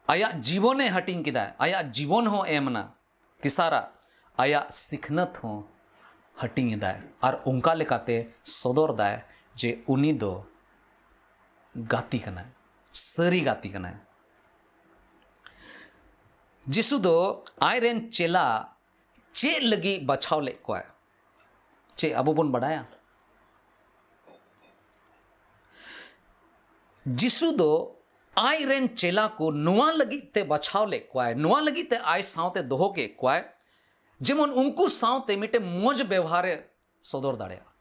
ᱟᱭᱟᱜ ᱡᱤᱵᱚᱱᱮ ᱦᱟᱹᱴᱤᱧ ᱠᱮᱫᱟᱭ, ᱟᱭᱟᱜ ᱡᱤᱵᱚᱱ ᱦᱚᱸ ᱮᱢ ᱮᱱᱟ᱾ ᱛᱮᱥᱟᱨᱟᱜ, ᱟᱭᱟᱜ ᱥᱤᱠᱷᱱᱟᱹᱛ ᱦᱚᱸ ᱦᱟᱹᱴᱤᱧ ᱮᱫᱟᱭ ᱟᱨ ᱚᱱᱠᱟ ᱞᱮᱠᱟᱛᱮ ᱥᱚᱫᱚᱨ ᱫᱟᱭ ᱡᱮ ᱩᱱᱤ ᱫᱚ ᱜᱟᱛᱮ ᱠᱟᱱᱟᱭ, ᱥᱟᱹᱨᱤ ᱜᱟᱛᱮ ᱠᱟᱱᱟᱭ᱾ ᱡᱤᱥᱩ ᱫᱚ ᱟᱡᱨᱮᱱ ᱪᱮᱞᱟ ᱪᱮᱫ ᱞᱟᱹᱜᱤᱫ ᱵᱟᱪᱷᱟᱣ ᱞᱮᱫ ᱠᱚᱣᱟᱭ? ᱪᱮᱫ ᱟᱵᱚ ᱵᱚᱱ ᱵᱟᱰᱟᱭᱟ? ᱡᱤᱥᱩ ᱫᱚ ᱟᱡᱨᱮᱱ ᱪᱮᱞᱟ ᱠᱚ ᱱᱚᱣᱟ ᱞᱟᱹᱜᱤᱫ ᱛᱮ ᱵᱟᱪᱷᱟᱣ ᱞᱮᱫ ᱠᱚᱣᱟᱭ, ᱱᱚᱣᱟ ᱞᱟᱹᱜᱤᱫ ᱛᱮ ᱟᱡ ᱥᱟᱶᱛᱮ ᱫᱚᱦᱚ ᱠᱮᱫ ᱠᱚᱣᱟᱭ, ᱡᱮᱢᱚᱱ ᱩᱱᱠᱩ ᱥᱟᱶᱛᱮ ᱢᱤᱫᱴᱮᱱ ᱢᱚᱡᱽ ᱵᱮᱣᱦᱟᱨᱮ ᱥᱚᱫᱚᱨ ᱫᱟᱲᱮᱭᱟᱜᱼᱟ᱾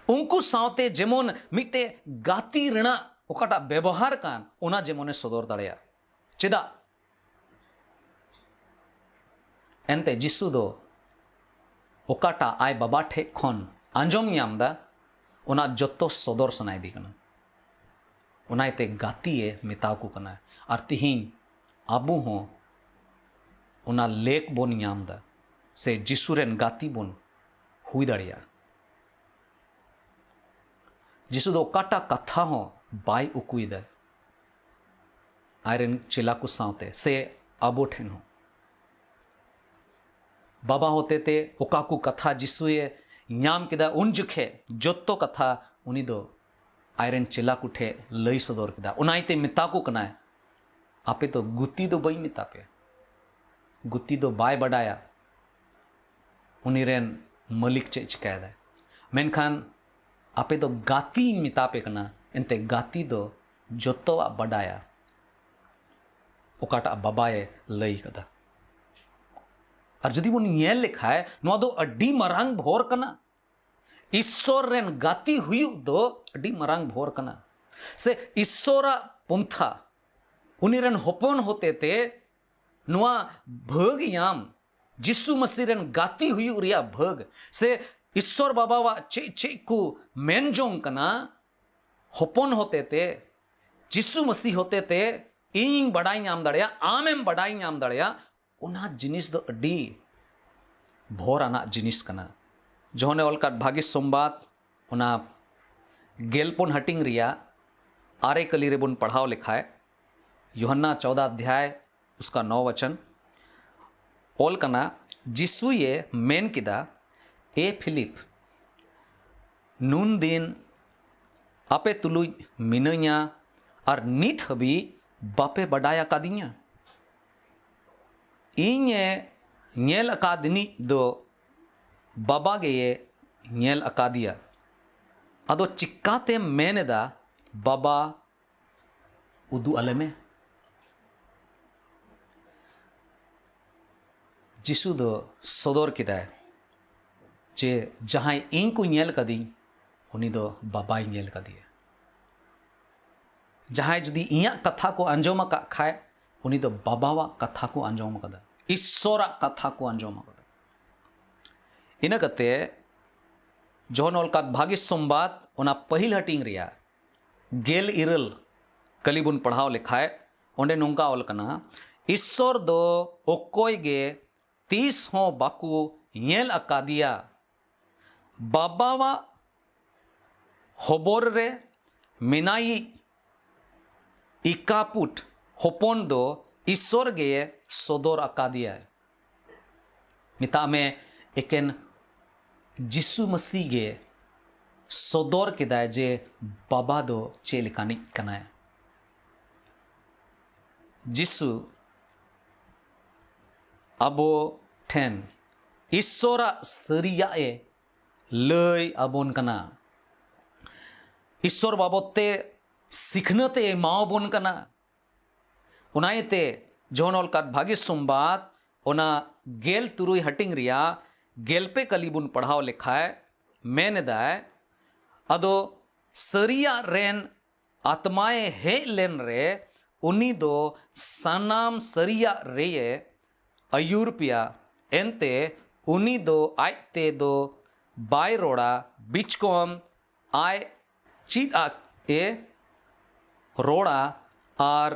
ᱩᱱᱠᱩ ᱥᱟᱶᱛᱮ ᱡᱮᱢᱚᱱ ᱢᱤᱫᱴᱮᱱ ᱜᱟᱛᱮ ᱨᱮᱱᱟᱜ ᱚᱠᱟᱴᱟᱜ ᱵᱮᱵᱚᱦᱟᱨ ᱠᱟᱱ, ᱚᱱᱟ ᱡᱮᱢᱚᱱᱮ ᱥᱚᱫᱚᱨ ᱫᱟᱲᱮᱭᱟᱜᱼᱟ᱾ ᱪᱮᱫᱟᱜ? ᱮᱱᱛᱮ ᱡᱤᱥᱩ ᱫᱚ ᱚᱠᱟᱴᱟᱜ ᱟᱡ ᱵᱟᱵᱟ ᱴᱷᱮᱡ ᱠᱷᱚᱱ ᱟᱸᱡᱚᱢ ᱧᱟᱢ ᱫᱟ, ᱚᱱᱟ ᱡᱚᱛᱚ ᱥᱚᱫᱚᱨ ᱥᱟᱱᱟᱭᱮᱫᱮ ᱠᱟᱱᱟ᱾ ᱚᱱᱟ ᱤᱭᱟᱹᱛᱮ ᱜᱟᱛᱮ ᱮ ᱢᱮᱛᱟ ᱠᱚ ᱠᱟᱱᱟ᱾ ᱟᱨ ᱛᱤᱦᱤᱧ ᱟᱵᱚ ᱦᱚᱸ ᱚᱱᱟ ᱞᱮᱠ ᱵᱚᱱ ᱧᱟᱢ ᱫᱟ, ᱥᱮ ᱡᱤᱥᱩ ᱨᱮᱱ ᱜᱟᱛᱮ ᱵᱚᱱ ᱦᱩᱭ ᱫᱟᱲᱮᱭᱟᱜᱼᱟ᱾ ᱡᱤᱥᱩ ᱫᱚ ᱚᱠᱟᱴᱟᱜ ᱠᱟᱛᱷᱟ ᱦᱚᱸ ᱵᱟᱭ ᱩᱠᱩᱭᱮᱫᱟ ᱟᱡᱨᱮᱱ ᱪᱮᱞᱟ ᱠᱚ ᱥᱟᱶᱛᱮ ᱥᱮ ᱟᱵᱚ ᱴᱷᱮᱱ ᱦᱚᱸ᱾ ᱵᱟᱵᱟ ᱦᱚᱛᱮᱛᱮ ᱚᱠᱟ ᱠᱚ ᱠᱟᱛᱷᱟ ᱡᱤᱥᱩᱭᱮ ᱧᱟᱢ ᱠᱮᱫᱟ, ᱩᱱ ᱡᱚᱠᱷᱮᱡ ᱡᱚᱛᱚ ᱠᱟᱛᱷᱟ ᱩᱱᱤ ᱫᱚ ᱟᱡᱨᱮᱱ ᱪᱮᱞᱟ ᱠᱚ ᱴᱷᱮᱡ ᱞᱟᱹᱭ ᱥᱚᱫᱚᱨ ᱠᱮᱫᱟ᱾ ᱚᱱᱟ ᱤᱭᱟᱹᱛᱮ ᱢᱮᱛᱟ ᱠᱚ ᱠᱟᱱᱟᱭ, ᱟᱯᱮ ᱫᱚ ᱜᱩᱛᱤ ᱫᱚ ᱵᱟᱹᱧ ᱢᱮᱛᱟ ᱯᱮᱭᱟ, ᱜᱩᱛᱤ ᱫᱚ ᱵᱟᱭ ᱵᱟᱰᱟᱭᱟ ᱩᱱᱤ ᱨᱮᱱ ᱢᱟᱹᱞᱤᱠ ᱪᱮᱫ ᱪᱤᱠᱟᱭᱮᱫᱟᱭ, ᱢᱮᱱᱠᱷᱟᱱ ᱟᱯᱮ ᱫᱚ ᱜᱟᱛᱮᱧ ᱢᱮᱛᱟ ᱯᱮ ᱠᱟᱱᱟ᱾ ᱮᱱᱛᱮ ᱜᱟᱛᱮ ᱫᱚ ᱡᱚᱛᱚᱣᱟᱜ ᱵᱟᱰᱟᱭᱟ, ᱚᱠᱟᱴᱟᱜ ᱵᱟᱵᱟᱭᱮ ᱞᱟᱹᱭ ᱠᱟᱫᱟ᱾ ᱟᱨ ᱡᱩᱫᱤ ᱵᱚᱱ ᱧᱮᱞ ᱞᱮᱠᱷᱟᱡ, ᱱᱚᱣᱟ ᱫᱚ ᱟᱹᱰᱤ ᱢᱟᱨᱟᱝ ᱵᱷᱚᱨ ᱠᱟᱱᱟ᱾ ᱤᱥᱥᱚᱨ ᱨᱮᱱ ᱜᱟᱛᱮ ᱦᱩᱭᱩᱜ ᱫᱚ ᱟᱹᱰᱤ ᱢᱟᱨᱟᱝ ᱵᱷᱚᱨ ᱠᱟᱱᱟ᱾ ᱥᱮ ᱤᱥᱥᱚᱨᱟᱜ ᱯᱚᱱᱛᱷᱟ, ᱩᱱᱤ ᱨᱮᱱ ᱦᱚᱯᱚᱱ ᱦᱚᱛᱮᱛᱮ ᱱᱚᱣᱟ ᱵᱷᱟᱹᱜᱽ ᱧᱟᱢ, ᱡᱤᱥᱩ ᱢᱟᱹᱥᱤ ᱨᱮᱱ ᱜᱟᱛᱮ ᱦᱩᱭᱩᱜ ᱨᱮᱭᱟᱜ ᱵᱷᱟᱹᱜᱽ, ᱥᱮ ᱤᱥᱥᱚᱨ ᱵᱟᱵᱟᱣᱟᱜ ᱪᱮᱫ ᱪᱮᱫ ᱠᱚ ᱢᱮᱱ ᱡᱚᱝ ᱠᱟᱱᱟ, ᱦᱚᱯᱚᱱ ᱦᱚᱛᱮᱛᱮ, ᱡᱤᱥᱩ ᱢᱟᱹᱥᱤ ᱦᱚᱛᱮᱛᱮ ᱤᱧᱤᱧ ᱵᱟᱰᱟᱭ ᱧᱟᱢ ᱫᱟᱲᱮᱭᱟᱜ, ᱟᱢᱮᱢ ᱵᱟᱰᱟᱭ ᱧᱟᱢ ᱫᱟᱲᱮᱭᱟᱜ, ᱚᱱᱟ ᱡᱤᱱᱤᱥ ᱫᱚ ᱟᱹᱰᱤ ᱵᱷᱚᱨ ᱟᱱᱟᱜ ᱡᱤᱱᱤᱥ ᱠᱟᱱᱟ᱾ ᱡᱚᱦᱚᱱᱮ ᱚᱞ ᱠᱟᱫ ᱵᱷᱟᱹᱜᱤ ᱥᱚᱢᱵᱟᱫ, ᱚᱱᱟ ᱜᱮᱞᱯᱩᱱ ᱦᱟᱹᱴᱤᱧ ᱨᱮᱭᱟᱜ ᱟᱨᱮ ᱠᱟᱹᱞᱤ ᱨᱮᱵᱚᱱ ᱯᱟᱲᱦᱟᱣ ᱞᱮᱠᱷᱟᱡ, ᱭᱳᱦᱟᱱᱱᱟ ᱪᱚᱣᱫᱟ ᱚᱫᱷᱭᱟᱭ, ᱩᱥᱠᱟ ᱱᱚ ᱣᱟᱪᱚᱱ ᱚᱞ ᱠᱟᱱᱟ, ᱡᱤᱥᱩᱭᱮ ᱢᱮᱱ ᱠᱮᱫᱟ, ᱮ ᱯᱷᱤᱞᱤᱯ, ᱱᱩᱱ ᱫᱤᱱ ᱟᱯᱮ ᱛᱩᱞᱩᱡ ᱢᱤᱱᱟᱹᱧᱟ ᱟᱨ ᱱᱤᱛ ᱦᱟᱹᱵᱤᱡ ᱵᱟᱯᱮ ᱵᱟᱰᱟᱭ ᱟᱠᱟᱫᱤᱧᱟ? ᱤᱧᱮ ᱧᱮᱞ ᱟᱠᱟᱫᱤᱱᱤᱡ ᱫᱚ ᱵᱟᱵᱟ ᱜᱮᱭᱮ ᱧᱮᱞ ᱟᱠᱟᱫᱮᱭᱟ᱾ ᱟᱫᱚ ᱪᱤᱠᱟᱛᱮᱢ ᱢᱮᱱ ᱮᱫᱟ, ᱵᱟᱵᱟ ᱩᱫᱩᱜ ᱟᱞᱮ ᱢᱮ? ᱡᱤᱥᱩ ᱫᱚ ᱥᱚᱫᱚᱨ ᱠᱮᱫᱟᱭ ᱡᱮ ᱡᱟᱦᱟᱸᱭ ᱤᱧ ᱠᱚ ᱧᱮᱞ ᱠᱟᱫᱤᱧ, ᱩᱱᱤ ᱫᱚ ᱵᱟᱵᱟᱭ ᱧᱮᱞ ᱠᱟᱫᱮᱭᱟ᱾ ᱡᱟᱦᱟᱸᱭ ᱡᱩᱫᱤ ᱤᱧᱟᱹᱜ ᱠᱟᱛᱷᱟ ᱠᱚ ᱟᱸᱡᱚᱢ ᱟᱠᱟᱫ ᱠᱷᱟᱡ, ᱩᱱᱤ ᱫᱚ ᱵᱟᱵᱟᱣᱟᱜ ᱠᱟᱛᱷᱟ ᱠᱚ ᱟᱸᱡᱚᱢ ᱟᱠᱟᱫᱟ, ᱤᱥᱥᱚᱨᱟᱜ ᱠᱟᱛᱷᱟ ᱠᱚ ᱟᱸᱡᱚᱢ ᱟᱠᱟᱫᱟ᱾ ᱤᱱᱟᱹ ᱠᱟᱛᱮ ᱡᱚᱦᱚᱱ ᱚᱞ ᱠᱟᱫ ᱵᱷᱟᱹᱜᱤ ᱥᱚᱢᱵᱟᱫ, ᱚᱱᱟ ᱯᱟᱹᱦᱤᱞ ᱦᱟᱹᱴᱤᱧ ᱨᱮᱭᱟᱜ ᱜᱮᱞ ᱤᱨᱟᱹᱞ ᱠᱟᱹᱞᱤ ᱵᱚᱱ ᱯᱟᱲᱦᱟᱣ ᱞᱮᱠᱷᱟᱡ, ᱚᱸᱰᱮ ᱱᱚᱝᱠᱟ ᱚᱞ ᱠᱟᱱᱟ, ᱤᱥᱥᱚᱨ ᱫᱚ ᱚᱠᱚᱭ ᱜᱮ ᱛᱤᱥ ᱦᱚᱸ ᱵᱟᱠᱚ ᱧᱮᱞ ᱟᱠᱟᱫᱮᱭᱟ᱾ ᱵᱟᱵᱟᱣᱟᱜ ᱦᱚᱵᱚᱨ ᱨᱮ ᱢᱮᱱᱟᱭᱤᱡ ᱤᱠᱟᱯᱩᱴ ᱦᱚᱯᱚᱱ ᱫᱚ ᱤᱥᱥᱚᱨ ᱜᱮ ᱥᱚᱫᱚᱨ ᱟᱠᱟᱫᱮᱭᱟᱭ᱾ ᱢᱮᱛᱟᱜ ᱢᱮ, ᱮᱠᱮᱱ ᱡᱤᱥᱩ ᱢᱟᱹᱥᱤ ᱜᱮ ᱥᱚᱫᱚᱨ ᱠᱮᱫᱟᱭ ᱡᱮ ᱵᱟᱵᱟ ᱫᱚ ᱪᱮᱫ ᱞᱮᱠᱟᱱᱤᱡ ᱠᱟᱱᱟᱭ᱾ ᱡᱤᱥᱩ ᱟᱵᱚ ᱴᱷᱮᱱ ᱤᱥᱥᱚᱨᱟᱜ ᱥᱟᱹᱨᱤᱭᱟᱜ ᱮ ᱞᱟᱹᱭ ᱟᱵᱚᱱ ᱠᱟᱱᱟ᱾ ᱤᱥᱥᱚᱨ ᱵᱟᱵᱚᱛ ᱛᱮ ᱥᱤᱠᱷᱱᱟᱹᱛ ᱮ ᱮᱢᱟᱣᱟᱵᱚᱱ ᱠᱟᱱᱟ᱾ ᱚᱱᱟ ᱤᱭᱟᱹᱛᱮ ᱡᱚᱦᱚᱱ ᱚᱞ ᱠᱟᱫ ᱵᱷᱟᱹᱜᱤ ᱥᱚᱢᱵᱟᱫ, ᱚᱱᱟ ᱜᱮᱞ ᱛᱩᱨᱩᱭ ᱦᱟᱹᱴᱤᱧ ᱨᱮᱭᱟᱜ ᱜᱮᱞ ᱯᱮ ᱠᱟᱹᱞᱤ ᱵᱚᱱ ᱯᱟᱲᱦᱟᱣ ᱞᱮᱠᱷᱟᱡ, ᱢᱮᱱ ᱮᱫᱟᱭ, ᱟᱫᱚ ᱥᱟᱹᱨᱤᱭᱟᱜ ᱨᱮᱱ ᱟᱛᱢᱟᱭ ᱦᱮᱡ ᱞᱮᱱ ᱨᱮ, ᱩᱱᱤ ᱫᱚ ᱥᱟᱱᱟᱢ ᱥᱟᱹᱨᱤᱭᱟᱜ ᱨᱮᱭᱮ ᱟᱹᱭᱩᱨ ᱯᱮᱭᱟ᱾ ᱮᱱᱛᱮ ᱩᱱᱤ ᱫᱚ ᱟᱡ ᱛᱮ ᱫᱚ ᱵᱟᱭ ᱨᱚᱲᱟ, ᱵᱤᱪᱠᱚᱢ ᱟᱡ ᱪᱮᱫ ᱟᱜ ᱮ ᱨᱚᱲᱟ ᱟᱨ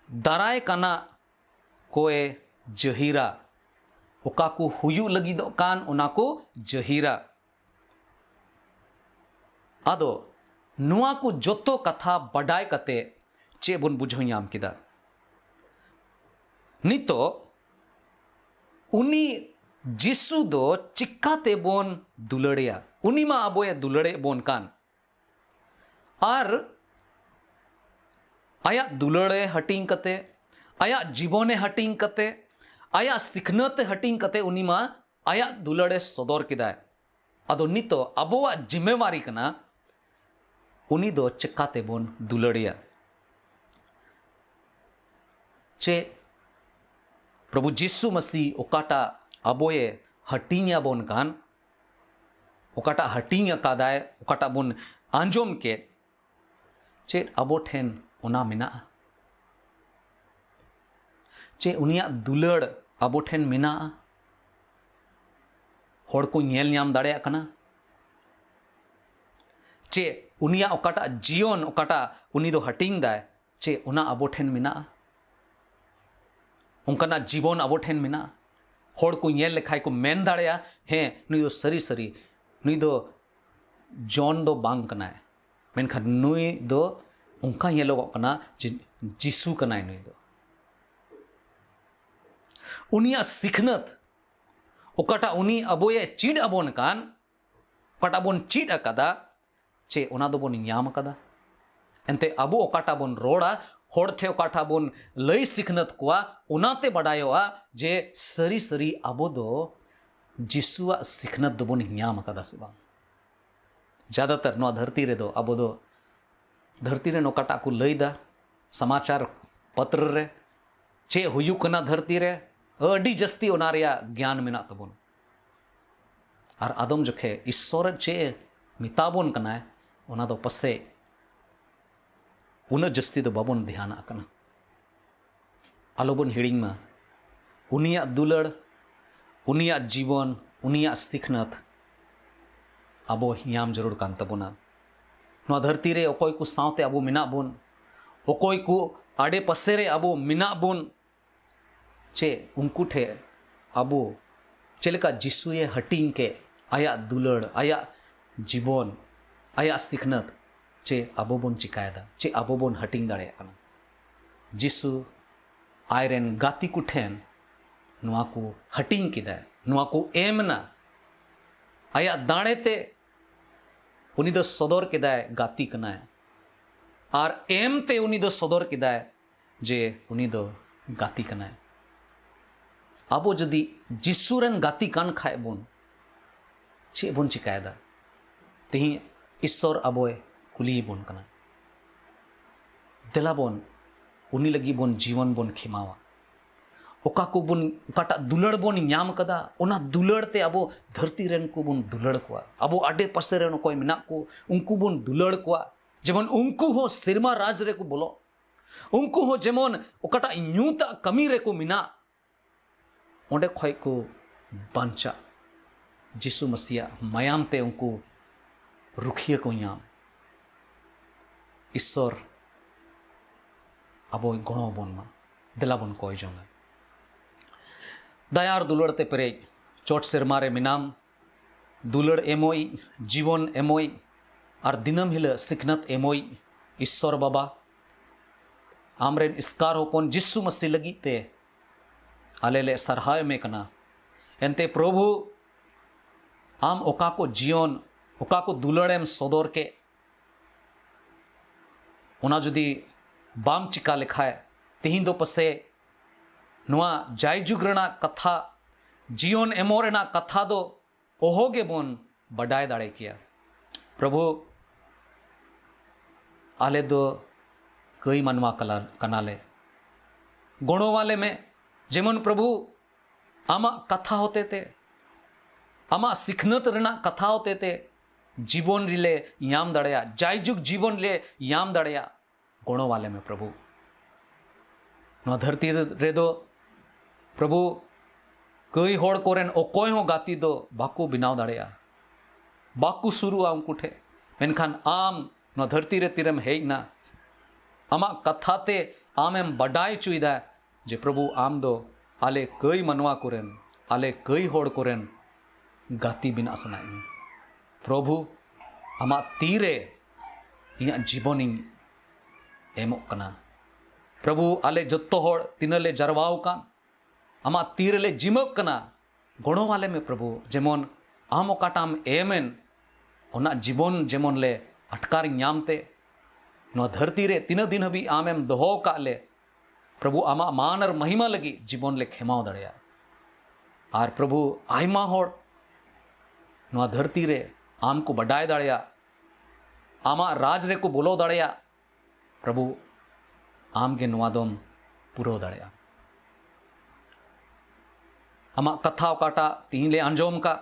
ᱫᱟᱨᱟᱭ ᱠᱟᱱᱟ ᱠᱚᱭ ᱡᱟᱹᱦᱤᱨᱟ᱾ ᱚᱠᱟ ᱠᱚ ᱦᱩᱭᱩᱜ ᱞᱟᱹᱜᱤᱫᱚᱜ ᱠᱟᱱ, ᱚᱱᱟ ᱠᱚ ᱡᱟᱹᱦᱤᱨᱟ᱾ ᱟᱫᱚ ᱱᱚᱣᱟ ᱠᱚ ᱡᱚᱛᱚ ᱠᱟᱛᱷᱟ ᱵᱟᱰᱟᱭ ᱠᱟᱛᱮ ᱪᱮᱫ ᱵᱚᱱ ᱵᱩᱡᱷᱟᱹᱣ ᱧᱟᱢ ᱠᱮᱫᱟ? ᱱᱤᱛᱚᱜ ᱩᱱᱤ ᱡᱤᱥᱩ ᱫᱚ ᱪᱤᱠᱟᱛᱮ ᱵᱚᱱ ᱫᱩᱞᱟᱹᱲᱮᱭᱟ? ᱩᱱᱤ ᱢᱟ ᱟᱵᱚᱭ ᱫᱩᱞᱟᱹᱲᱮᱫ ᱵᱚᱱ ᱠᱟᱱ᱾ ᱟᱨ ᱟᱭᱟᱜ ᱫᱩᱞᱟᱹᱲᱮ ᱦᱟᱹᱴᱤᱧ ᱠᱟᱛᱮ, ᱟᱭᱟᱜ ᱡᱤᱵᱚᱱᱮ ᱦᱟᱹᱴᱤᱧ ᱠᱟᱛᱮ, ᱟᱭᱟᱜ ᱥᱤᱠᱷᱱᱟᱹᱛᱮ ᱦᱟᱹᱴᱤᱧ ᱠᱟᱛᱮ ᱩᱱᱤ ᱢᱟ ᱟᱭᱟᱜ ᱫᱩᱞᱟᱹᱲᱮ ᱥᱚᱫᱚᱨ ᱠᱮᱫᱟᱭ᱾ ᱟᱫᱚ ᱱᱤᱛᱚᱜ ᱟᱵᱚᱣᱟᱜ ᱡᱤᱢᱮᱣᱟᱨᱤ ᱠᱟᱱᱟ, ᱩᱱᱤ ᱫᱚ ᱪᱮᱠᱟᱛᱮ ᱵᱚᱱ ᱫᱩᱞᱟᱹᱲᱮᱭᱟ? ᱪᱮ ᱯᱨᱚᱵᱷᱩ ᱡᱤᱥᱩ ᱢᱟᱥᱤ ᱚᱠᱟᱴᱟᱜ ᱟᱵᱚᱭᱮ ᱦᱟᱹᱴᱤᱧ ᱟᱵᱚᱱ ᱠᱟᱱ, ᱚᱠᱟᱴᱟᱜ ᱦᱟᱹᱴᱤᱧ ᱟᱠᱟᱫᱟᱭ, ᱚᱠᱟᱴᱟᱜ ᱵᱚᱱ ᱟᱸᱡᱚᱢ ᱠᱮᱫ, ᱪᱮᱫ ᱟᱵᱚ ᱴᱷᱮᱱ ᱚᱱᱟ ᱢᱮᱱᱟᱜᱼᱟ? ᱪᱮ ᱩᱱᱤᱭᱟᱜ ᱫᱩᱞᱟᱹᱲ ᱟᱵᱚ ᱴᱷᱮᱱ ᱢᱮᱱᱟᱜᱼᱟ? ᱦᱚᱲ ᱠᱚ ᱧᱮᱞ ᱧᱟᱢ ᱫᱟᱲᱮᱭᱟᱜ ᱠᱟᱱᱟ? ᱪᱮ ᱩᱱᱤᱭᱟᱜ ᱚᱠᱟᱴᱟᱜ ᱡᱤᱭᱚᱱ, ᱚᱠᱟᱴᱟᱜ ᱩᱱᱤ ᱫᱚ ᱦᱟᱹᱴᱤᱧ ᱫᱟᱭ, ᱪᱮ ᱚᱱᱟ ᱟᱵᱚ ᱴᱷᱮᱱ ᱢᱮᱱᱟᱜᱼᱟ? ᱚᱱᱠᱟᱱᱟᱜ ᱡᱤᱵᱚᱱ ᱟᱵᱚ ᱴᱷᱮᱱ ᱢᱮᱱᱟᱜᱼᱟ? ᱦᱚᱲ ᱠᱚ ᱧᱮᱞ ᱞᱮᱠᱷᱟᱡ ᱠᱚ ᱢᱮᱱ ᱫᱟᱲᱮᱭᱟᱜᱼᱟ, "ᱦᱮᱸ, ᱱᱩᱭ ᱫᱚ ᱥᱟᱹᱨᱤ ᱥᱟᱹᱨᱤ, ᱱᱩᱭ ᱫᱚ ᱡᱚᱱ ᱫᱚ ᱵᱟᱝ ᱠᱟᱱᱟᱭ, ᱢᱮᱱᱠᱷᱟᱱ ᱱᱩᱭ ᱫᱚ ᱚᱱᱠᱟ ᱧᱮᱞᱚᱜᱚᱜ ᱠᱟᱱᱟ ᱡᱮ ᱡᱤᱥᱩ ᱠᱟᱱᱟᱭ ᱱᱩᱭ ᱫᱚ᱾" ᱩᱱᱤᱭᱟᱜ ᱥᱤᱠᱷᱱᱟᱹᱛ, ᱚᱠᱟᱴᱟᱜ ᱩᱱᱤ ᱟᱵᱚᱭᱮ ᱪᱮᱫ ᱟᱵᱚᱱ ᱠᱟᱱ, ᱚᱠᱟᱴᱟᱜ ᱵᱚᱱ ᱪᱮᱫ ᱟᱠᱟᱫᱟ, ᱪᱮ ᱚᱱᱟ ᱫᱚᱵᱚᱱ ᱧᱟᱢ ᱟᱠᱟᱫᱟ? ᱮᱱᱛᱮ ᱟᱵᱚ ᱚᱠᱟᱴᱟᱜ ᱵᱚᱱ ᱨᱚᱲᱟ, ᱦᱚᱲ ᱴᱷᱮᱱ ᱚᱠᱟᱴᱟᱜ ᱵᱚᱱ ᱞᱟᱹᱭ ᱥᱤᱠᱷᱱᱟᱹᱛ ᱠᱚᱣᱟ, ᱚᱱᱟᱛᱮ ᱵᱟᱰᱟᱭᱚᱜᱼᱟ ᱡᱮ ᱥᱟᱹᱨᱤ ᱥᱟᱹᱨᱤ ᱟᱵᱚ ᱫᱚ ᱡᱤᱥᱩᱣᱟᱜ ᱥᱤᱠᱷᱱᱟᱹᱛ ᱫᱚᱵᱚᱱ ᱧᱟᱢ ᱟᱠᱟᱫᱟ ᱥᱮ ᱵᱟᱝ᱾ ᱡᱟᱫᱟᱛᱟᱨ ᱱᱚᱣᱟ ᱫᱷᱟᱹᱨᱛᱤ ᱨᱮᱫᱚ ᱟᱵᱚ ᱫᱚ ᱫᱷᱟᱹᱨᱛᱤ ᱨᱮᱱ ᱚᱠᱟᱴᱟᱜ ᱠᱚ ᱞᱟᱹᱭᱫᱟ, ᱥᱚᱢᱟᱪᱟᱨ ᱯᱚᱛᱨᱚ ᱨᱮ ᱪᱮᱫ ᱦᱩᱭᱩᱜ ᱠᱟᱱᱟ ᱫᱷᱟᱹᱨᱛᱤ ᱨᱮ, ᱟᱹᱰᱤ ᱡᱟᱹᱥᱛᱤ ᱚᱱᱟ ᱨᱮᱭᱟᱜ ᱜᱮᱭᱟᱱ ᱢᱮᱱᱟᱜ ᱛᱟᱵᱚᱱᱟ᱾ ᱟᱨ ᱟᱫᱚᱢ ᱡᱚᱠᱷᱮᱡ ᱤᱥᱥᱚᱨ ᱪᱮᱫ ᱮ ᱢᱮᱛᱟ ᱵᱚᱱ ᱠᱟᱱᱟᱭ, ᱚᱱᱟ ᱫᱚ ᱯᱟᱥᱮᱡ ᱩᱱᱟᱹᱜ ᱡᱟᱹᱥᱛᱤ ᱫᱚ ᱵᱟᱵᱚᱱ ᱫᱷᱮᱭᱟᱱᱟᱜ ᱠᱟᱱᱟ᱾ ᱟᱞᱚᱵᱚᱱ ᱦᱤᱲᱤᱧ ᱢᱟ, ᱩᱱᱤᱭᱟᱜ ᱫᱩᱞᱟᱹᱲ ᱩᱱᱤᱭᱟᱜ ᱡᱤᱵᱚᱱ, ᱩᱱᱤᱭᱟᱜ ᱥᱤᱠᱷᱱᱟᱹᱛ ᱟᱵᱚ ᱧᱟᱢ ᱡᱟᱹᱨᱩᱲ ᱠᱟᱱ ᱛᱟᱵᱚᱱᱟ᱾ ᱱᱚᱣᱟ ᱫᱷᱟᱹᱨᱛᱤ ᱨᱮ ᱚᱠᱚᱭ ᱠᱚ ᱥᱟᱶᱛᱮ ᱟᱵᱚ ᱢᱮᱱᱟᱜ ᱵᱚᱱ, ᱚᱠᱚᱭ ᱠᱚ ᱟᱰᱮ ᱯᱟᱥᱮ ᱨᱮ ᱟᱵᱚ ᱢᱮᱱᱟᱜ ᱵᱚᱱ, ᱪᱮ ᱩᱱᱠᱩ ᱴᱷᱮᱱ ᱟᱵᱚ ᱪᱮᱫ ᱞᱮᱠᱟ ᱡᱤᱥᱩᱭᱮ ᱦᱟᱹᱴᱤᱧ ᱠᱮᱫ ᱟᱭᱟᱜ ᱫᱩᱞᱟᱹᱲ, ᱟᱭᱟᱜ ᱡᱤᱵᱚᱱ, ᱟᱭᱟᱜ ᱥᱤᱠᱷᱱᱟᱹᱛ, ᱪᱮ ᱟᱵᱚ ᱵᱚᱱ ᱪᱤᱠᱟᱭᱮᱫᱟ, ᱪᱮ ᱟᱵᱚ ᱵᱚᱱ ᱦᱟᱹᱴᱤᱧ ᱫᱟᱲᱮᱭᱟᱜ ᱠᱟᱱᱟ? ᱡᱤᱥᱩ ᱟᱡᱨᱮᱱ ᱜᱟᱛᱮ ᱠᱚ ᱴᱷᱮᱱ ᱱᱚᱣᱟ ᱠᱚ ᱦᱟᱹᱴᱤᱧ ᱠᱮᱫᱟᱭ, ᱱᱚᱣᱟ ᱠᱚ ᱮᱢ ᱮᱱᱟ᱾ ᱟᱭᱟᱜ ᱫᱟᱲᱮ ᱛᱮ ᱩᱱᱤ ᱫᱚ ᱥᱚᱫᱚᱨ ᱠᱮᱫᱟᱭ ᱜᱟᱛᱮ ᱠᱟᱱᱟᱭ, ᱟᱨ ᱮᱢ ᱛᱮ ᱩᱱᱤ ᱫᱚ ᱥᱚᱫᱚᱨ ᱠᱮᱫᱟᱭ ᱡᱮ ᱩᱱᱤ ᱫᱚ ᱜᱟᱛᱮ ᱠᱟᱱᱟᱭ᱾ ᱟᱵᱚ ᱡᱩᱫᱤ ᱡᱤᱥᱩ ᱨᱮᱱ ᱜᱟᱛᱮ ᱠᱟᱱ ᱠᱷᱟᱡ ᱵᱚᱱ, ᱪᱮᱫ ᱵᱚᱱ ᱪᱤᱠᱟᱭᱮᱫᱟ? ᱛᱮᱦᱮᱧ ᱤᱥᱥᱚᱨ ᱟᱵᱚᱭ ᱠᱩᱞᱤᱭᱮ ᱵᱚᱱ ᱠᱟᱱᱟ, ᱫᱮᱞᱟ ᱵᱚᱱ ᱩᱱᱤ ᱞᱟᱹᱜᱤᱫ ᱵᱚᱱ ᱡᱤᱭᱚᱱ ᱵᱚᱱ ᱠᱷᱮᱢᱟᱣᱟ᱾ ᱚᱠᱟ ᱠᱚᱵᱚᱱ, ᱚᱠᱟᱴᱟᱜ ᱫᱩᱞᱟᱹᱲ ᱵᱚᱱ ᱧᱟᱢ ᱠᱟᱫᱟ, ᱚᱱᱟ ᱫᱩᱞᱟᱹᱲ ᱛᱮ ᱟᱵᱚ ᱫᱷᱟᱹᱨᱛᱤ ᱨᱮᱱ ᱠᱚᱵᱚᱱ ᱫᱩᱞᱟᱹᱲ ᱠᱚᱣᱟ, ᱟᱵᱚ ᱟᱰᱮ ᱯᱟᱥᱮ ᱨᱮᱱ ᱚᱠᱚᱭ ᱢᱮᱱᱟᱜ ᱠᱚ ᱩᱱᱠᱩ ᱵᱚᱱ ᱫᱩᱞᱟᱹᱲ ᱠᱚᱣᱟ, ᱡᱮᱢᱚᱱ ᱩᱱᱠᱩ ᱦᱚᱸ ᱥᱮᱨᱢᱟ ᱨᱟᱡᱽ ᱨᱮᱠᱚ ᱵᱚᱞᱚᱜ, ᱩᱱᱠᱩ ᱦᱚᱸ ᱡᱮᱢᱚᱱ ᱚᱠᱟᱴᱟᱜ ᱧᱩᱛᱟᱜ ᱠᱟᱹᱢᱤ ᱨᱮᱠᱚ ᱢᱮᱱᱟᱜ, ᱚᱸᱰᱮ ᱠᱷᱚᱡ ᱠᱚ ᱵᱟᱧᱪᱟᱜ, ᱡᱤᱥᱩ ᱢᱟᱹᱥᱤᱭᱟᱜ ᱢᱟᱭᱟᱢ ᱛᱮ ᱩᱱᱠᱩ ᱨᱩᱠᱷᱤᱭᱟᱹ ᱠᱚ ᱧᱟᱢ᱾ ᱤᱥᱥᱚᱨ ᱟᱵᱚᱭ ᱜᱚᱲᱚ ᱟᱵᱚᱱ ᱢᱟ᱾ ᱫᱮᱞᱟ ᱵᱚᱱ ᱠᱚᱭ ᱡᱚᱝᱟ᱾ ᱫᱟᱭᱟ ᱟᱨ ᱫᱩᱞᱟᱹᱲ ᱛᱮ ᱯᱮᱨᱮᱡ ᱪᱚᱴ ᱥᱮᱨᱢᱟ ᱨᱮ ᱢᱮᱱᱟᱢ, ᱫᱩᱞᱟᱹᱲ ᱮᱢᱚᱭᱤᱡ, ᱡᱤᱵᱚᱱ ᱮᱢᱚᱭᱤᱡ ᱟᱨ ᱫᱤᱱᱟᱹᱢ ᱦᱤᱞᱳᱜ ᱥᱤᱠᱷᱱᱟᱹᱛ ᱮᱢᱚᱭᱤᱡ ᱤᱥᱥᱚᱨ ᱵᱟᱵᱟ, ᱟᱢᱨᱮᱱ ᱮᱥᱠᱟᱨ ᱦᱚᱯᱚᱱ ᱡᱤᱥᱩ ᱢᱟᱹᱥᱤ ᱞᱟᱹᱜᱤᱫ ᱛᱮ ᱟᱞᱮ ᱞᱮ ᱥᱟᱨᱦᱟᱣ ᱮᱢᱮ ᱠᱟᱱᱟ᱾ ᱮᱱᱛᱮ ᱯᱨᱚᱵᱷᱩ, ᱟᱢ ᱚᱠᱟ ᱠᱚ ᱡᱤᱭᱚᱱ, ᱚᱠᱟ ᱠᱚ ᱫᱩᱞᱟᱹᱲᱮᱢ ᱥᱚᱫᱚᱨ ᱠᱮᱫ, ᱚᱱᱟ ᱡᱩᱫᱤ ᱵᱟᱢ ᱪᱤᱠᱟ ᱞᱮᱠᱷᱟᱡ, ᱛᱮᱦᱮᱧ ᱫᱚ ᱯᱟᱥᱮ ᱱᱚᱣᱟ ᱡᱟᱭᱡᱩᱜᱽ ᱨᱮᱱᱟᱜ ᱠᱟᱛᱷᱟ, ᱡᱤᱭᱚᱱ ᱮᱢᱚᱜ ᱨᱮᱱᱟᱜ ᱠᱟᱛᱷᱟ ᱫᱚ ᱚᱦᱚ ᱜᱮᱵᱚᱱ ᱵᱟᱰᱟᱭ ᱫᱟᱲᱮ ᱠᱮᱭᱟ᱾ ᱯᱨᱚᱵᱷᱩ, ᱟᱞᱮ ᱫᱚ ᱠᱟᱹᱭ ᱢᱟᱱᱣᱟ ᱠᱟᱞᱟ-, ᱠᱟᱱᱟᱞᱮ᱾ ᱜᱚᱲᱚᱣᱟᱞᱮ ᱢᱮ, ᱡᱮᱢᱚᱱ ᱯᱨᱚᱵᱷᱩ ᱟᱢᱟᱜ ᱠᱟᱛᱷᱟ ᱦᱚᱛᱮ ᱛᱮ, ᱟᱢᱟᱜ ᱥᱤᱠᱷᱱᱟᱹᱛ ᱨᱮᱱᱟᱜ ᱠᱟᱛᱷᱟ ᱦᱚᱛᱮ ᱛᱮ ᱡᱤᱵᱚᱱ ᱨᱮᱞᱮ ᱧᱟᱢ ᱫᱟᱲᱮᱭᱟᱜ, ᱡᱟᱭᱡᱩᱜᱽ ᱡᱤᱵᱚᱱ ᱞᱮ ᱧᱟᱢ ᱫᱟᱲᱮᱭᱟᱜ᱾ ᱜᱚᱲᱚᱣᱟᱞᱮ ᱢᱮ ᱯᱨᱚᱵᱷᱩ᱾ ᱱᱚᱣᱟ ᱫᱷᱟᱹᱨᱛᱤ ᱨᱮᱫᱚ ᱯᱨᱚᱵᱷᱩ ᱠᱟᱹᱭ ᱦᱚᱲ ᱠᱚᱨᱮᱱ ᱚᱠᱚᱭ ᱦᱚᱸ ᱜᱟᱛᱮ ᱫᱚ ᱵᱟᱠᱚ ᱵᱮᱱᱟᱣ ᱫᱟᱲᱮᱭᱟᱜᱼᱟ, ᱵᱟᱠᱚ ᱥᱩᱨᱩᱜᱼᱟ ᱩᱱᱠᱩ ᱴᱷᱮᱱ᱾ ᱢᱮᱱᱠᱷᱟᱱ ᱟᱢ ᱱᱚᱣᱟ ᱫᱷᱟᱹᱨᱛᱤ ᱨᱮ ᱛᱤᱨᱮᱢ ᱦᱮᱡ ᱮᱱᱟ, ᱟᱢᱟᱜ ᱠᱟᱛᱷᱟ ᱛᱮ ᱟᱢᱮᱢ ᱵᱟᱰᱟᱭ ᱦᱚᱪᱚᱭᱮᱫᱟ ᱡᱮ ᱯᱨᱚᱵᱷᱩ, ᱟᱢ ᱫᱚ ᱟᱞᱮ ᱠᱟᱹᱭ ᱢᱟᱱᱣᱟ ᱠᱚᱨᱮᱱ, ᱟᱞᱮ ᱠᱟᱹᱭ ᱦᱚᱲ ᱠᱚᱨᱮᱱ ᱜᱟᱛᱮ ᱵᱮᱱᱟᱜ ᱥᱟᱱᱟᱭᱮᱫ ᱢᱮ᱾ ᱯᱨᱚᱵᱷᱩ, ᱟᱢᱟᱜ ᱛᱤ ᱨᱮ ᱤᱧᱟᱹᱜ ᱡᱤᱵᱚᱱᱤᱧ ᱮᱢᱚᱜ ᱠᱟᱱᱟ᱾ ᱯᱨᱚᱵᱷᱩ, ᱟᱞᱮ ᱡᱚᱛᱚ ᱦᱚᱲ ᱛᱤᱱᱟᱹᱜ ᱞᱮ ᱡᱟᱨᱣᱟ ᱟᱠᱟᱱ, ᱟᱢᱟᱜ ᱛᱤ ᱨᱮᱞᱮ ᱡᱤᱢᱟᱹᱜ ᱠᱟᱱᱟ᱾ ᱜᱚᱲᱚ ᱟᱞᱮ ᱢᱮ ᱯᱨᱚᱵᱷᱩ, ᱡᱮᱢᱚᱱ ᱟᱢ ᱚᱠᱟᱴᱟᱜ ᱮᱢ ᱮᱢᱮᱱ, ᱚᱱᱟ ᱡᱤᱵᱚᱱ ᱡᱮᱢᱚᱱ ᱞᱮ ᱟᱴᱠᱟᱨ ᱧᱟᱢ ᱛᱮ, ᱱᱚᱣᱟ ᱫᱷᱟᱹᱨᱛᱤ ᱨᱮ ᱛᱤᱱᱟᱹᱜ ᱫᱤᱱ ᱦᱟᱹᱵᱤᱡ ᱟᱢᱮᱢ ᱫᱚᱦᱚ ᱟᱠᱟᱫ ᱞᱮ, ᱯᱨᱚᱵᱷᱩ, ᱟᱢᱟᱜ ᱢᱟᱱ ᱟᱨ ᱢᱚᱦᱤᱢᱟ ᱞᱟᱹᱜᱤᱫ ᱡᱤᱵᱚᱱ ᱞᱮ ᱠᱷᱮᱢᱟᱣ ᱫᱟᱲᱮᱭᱟᱜᱼᱟ᱾ ᱟᱨ ᱯᱨᱚᱵᱷᱩ, ᱟᱭᱢᱟ ᱦᱚᱲ ᱱᱚᱣᱟ ᱫᱷᱟᱹᱨᱛᱤ ᱨᱮ ᱟᱢ ᱠᱚ ᱵᱟᱰᱟᱭ ᱫᱟᱲᱮᱭᱟᱜ, ᱟᱢᱟᱜ ᱨᱟᱡᱽ ᱨᱮᱠᱚ ᱵᱚᱞᱚ ᱫᱟᱲᱮᱭᱟᱜ᱾ ᱯᱨᱚᱵᱷᱩ, ᱟᱢ ᱜᱮ ᱱᱚᱣᱟ ᱫᱚᱢ ᱯᱩᱨᱟᱹᱣ ᱫᱟᱲᱮᱭᱟᱜᱼᱟ᱾ ᱟᱢᱟᱜ ᱠᱟᱛᱷᱟ ᱚᱠᱟᱴᱟᱜ ᱛᱤᱦᱤᱧ ᱞᱮ ᱟᱸᱡᱚᱢ ᱠᱟᱜ,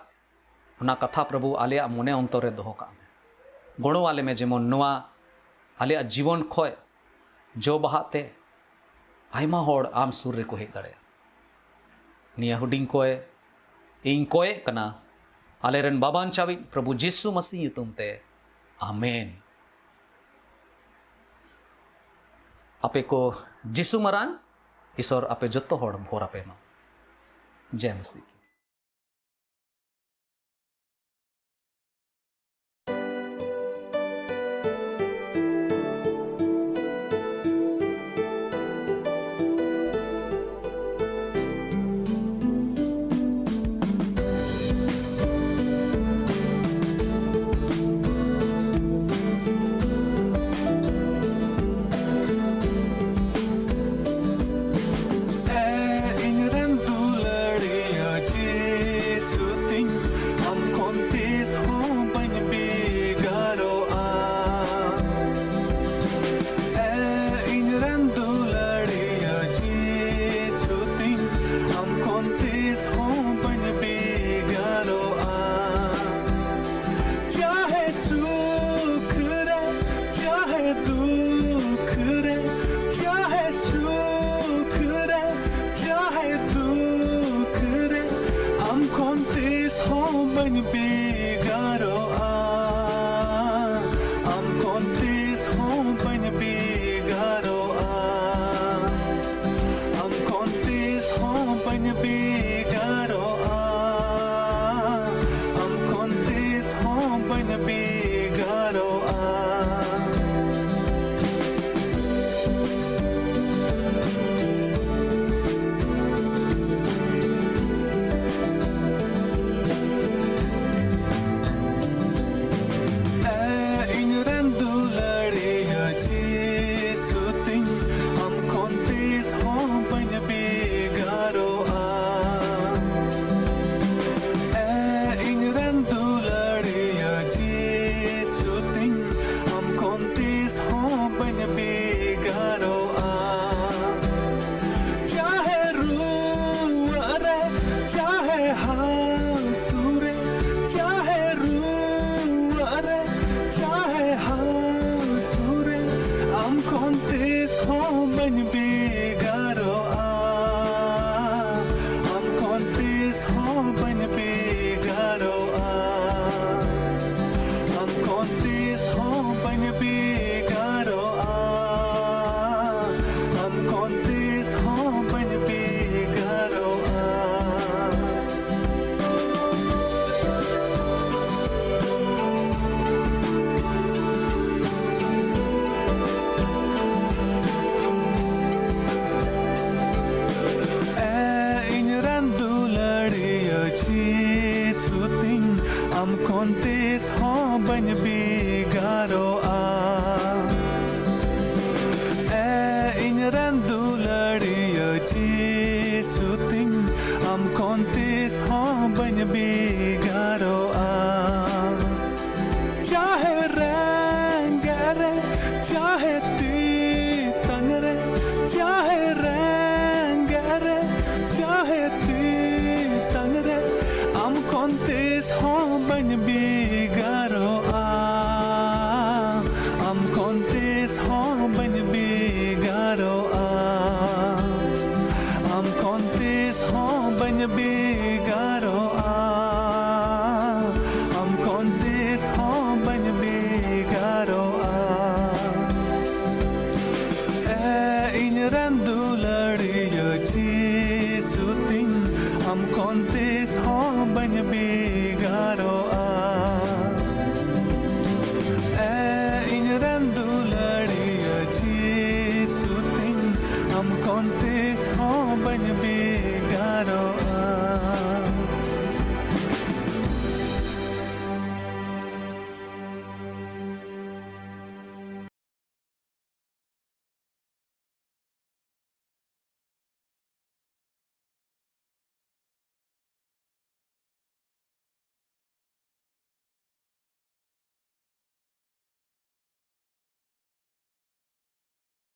ᱚᱱᱟ ᱠᱟᱛᱷᱟ ᱯᱨᱚᱵᱷᱩ ᱟᱞᱮᱭᱟᱜ ᱢᱚᱱᱮ ᱚᱱᱛᱚᱨ ᱨᱮ ᱫᱚᱦᱚ ᱠᱟᱜ ᱢᱮ᱾ ᱜᱚᱲᱚ ᱟᱞᱮ ᱢᱮ ᱡᱮᱢᱚᱱ ᱱᱚᱣᱟ ᱟᱞᱮᱭᱟᱜ ᱡᱤᱵᱚᱱ ᱠᱷᱚᱡ ᱡᱚ ᱵᱟᱦᱟᱜ ᱛᱮ ᱟᱭᱢᱟ ᱦᱚᱲ ᱟᱢ ᱥᱩᱨ ᱨᱮᱠᱚ ᱦᱮᱡ ᱫᱟᱲᱮᱭᱟᱜᱼᱟ᱾ ᱱᱤᱭᱟᱹ ᱦᱩᱰᱤᱧ ᱠᱚᱭ ᱤᱧ ᱠᱚᱭᱮᱜ ᱠᱟᱱᱟ ᱟᱞᱮᱨᱮᱱ ᱵᱟᱵᱟᱧᱪᱟᱣᱤᱡ ᱯᱨᱚᱵᱷᱩ ᱡᱤᱥᱩ ᱢᱟᱹᱥᱤ ᱧᱩᱛᱩᱢ ᱛᱮ, ᱟᱢᱮᱱ᱾ ᱟᱯᱮ ᱠᱚ ᱡᱤᱥᱩ ᱢᱟᱨᱟᱝ ᱤᱥᱚᱨ ᱟᱯᱮ ᱡᱚᱛᱚ ᱦᱚᱲ ᱵᱷᱚᱨ ᱟᱯᱮ ᱢᱟ᱾ ᱡᱮ ᱢᱟᱹᱥᱤ᱾ ᱦᱚᱸ ᱵᱟᱹᱧ ᱵᱷᱮᱜᱟᱨᱚᱜᱼᱟ, ᱟᱢ ᱠᱷᱚᱱ ᱛᱤᱥ ᱦᱚᱸ ᱵᱟᱹᱧ ᱵᱷᱮᱜᱟᱨᱚᱜᱼᱟ, ᱟᱢ ᱠᱷᱚᱱ ᱛᱤᱥ ᱦᱚᱸ ᱵᱟᱹᱧ ᱵᱷᱮᱜᱟᱨᱚᱜᱼᱟ, ᱟᱢ ᱠᱷᱚᱱ ᱛᱤᱥ ᱦᱚᱸ ᱵᱟᱹᱧ ᱵᱷᱮᱜᱟᱨᱚᱜᱼᱟ᱾ ᱮ ᱤᱧ ᱨᱮᱱ ᱫᱩᱞᱟᱹᱲᱤᱭᱟᱹ ᱡᱤᱥᱩ ᱛᱤᱧ, ᱟᱢ ᱠᱷᱚᱱ ᱛᱤᱥ ᱦᱚᱸ ᱵᱟᱹᱧ ᱵᱷᱮᱜᱟᱨᱚᱜᱼᱟ᱾ ᱮ ᱤᱧ ᱨᱮᱱ ᱫᱩᱞᱟᱹᱲᱤᱭᱟᱹ ᱡᱤᱥᱩ ᱛᱤᱧ, ᱟᱢ ᱠᱷᱚᱱ ᱛᱤᱥ ᱦᱚᱸ ᱵᱟᱹᱧ ᱵᱷᱮᱜᱟᱨᱚᱜᱼᱟ᱾ ᱪᱟᱦᱮ ᱨᱩᱣᱟᱹᱜ ᱨᱮ, ᱪᱟᱦᱮ ᱦᱟᱹᱥᱩ ᱨᱮ, ᱪᱟᱦᱮ ᱨᱩᱣᱟᱹᱜ ᱨᱮ, ᱪᱟᱦᱮ ᱦᱟᱹᱥᱩ ᱨᱮ, ᱟᱢ ᱠᱷᱚᱱ ᱛᱤᱥ ᱦᱚᱸ ᱵᱟᱹᱧ ᱵᱷᱮᱜᱟᱨᱚᱜᱼᱟ, ᱟᱢ ᱠᱷᱚᱱ ᱛᱤᱥ ᱦᱚᱸ ᱵᱟᱹᱧ ᱵᱷᱮᱜᱟᱨᱚᱜᱼᱟ, ᱟᱢ ᱠᱷᱚᱱ ᱛᱤᱥ ᱦᱚᱸ ᱵᱟᱹᱧ ᱵᱷᱮᱜᱟᱨᱚᱜᱼᱟ, ᱟᱢ ᱠᱷᱚᱱ ᱛᱤᱥ ᱦᱚᱸ ᱵᱟᱹᱧ ᱵᱷᱮᱜᱟᱨᱚᱜᱼᱟ᱾ ᱮ ᱤᱧ ᱨᱮᱱ ᱫᱩᱞᱟᱹᱲᱤᱭᱟᱹ ᱡᱤᱥᱩ ᱛᱤᱧ, ᱟᱢ ᱠᱷᱚᱱ ᱛᱤᱥ ᱦᱚᱸ ᱵᱟᱹᱧ ᱵᱷᱮᱜᱟᱨᱚᱜᱼᱟ᱾ ᱮ ᱤᱧ ᱨᱮᱱ ᱫᱩᱞᱟᱹᱲᱤᱭᱟᱹ ᱡᱤᱥᱩ ᱛᱤᱧ, ᱟᱢ ᱠᱷᱚᱱ ᱛᱤᱥ ᱦᱚᱸ ᱵᱟᱹᱧ ᱵᱷᱮᱜᱟᱨᱚᱜᱼᱟ᱾ ᱪᱟᱦᱮ ᱨᱮᱸᱜᱮᱡ ᱨᱮ, ᱪᱟᱦᱮ ᱛᱮᱛᱟᱝ ᱨᱮ, ᱪᱟᱦᱮ ᱨᱮᱸᱜᱮᱡ ᱨᱮ, ᱪᱟᱦᱮ ᱛᱮᱛᱟᱝ ᱨᱮ, ᱟᱢ ᱠᱷᱚᱱ ᱛᱤᱥ ᱦᱚᱸ ᱵᱟᱹᱧ ᱵᱷᱮᱜᱟᱨᱚᱜᱼᱟ, ᱟᱢ ᱠᱷᱚᱱ ᱛᱤᱥ ᱦᱚᱸ ᱵᱟᱹᱧ ᱵᱷᱮᱜᱟᱨᱚᱜᱼᱟ, ᱟᱢ ᱠᱷᱚᱱ ᱛᱤᱥ ᱦᱚᱸ ᱵᱟᱹᱧ ᱵᱷᱮᱜᱟᱨᱚᱜᱼᱟ᱾ ᱠᱷᱚᱱ ᱛᱤᱥ ᱦᱚᱸ ᱵᱟᱹᱧ ᱵᱷᱮᱜᱟᱨᱚᱜᱼᱟ᱾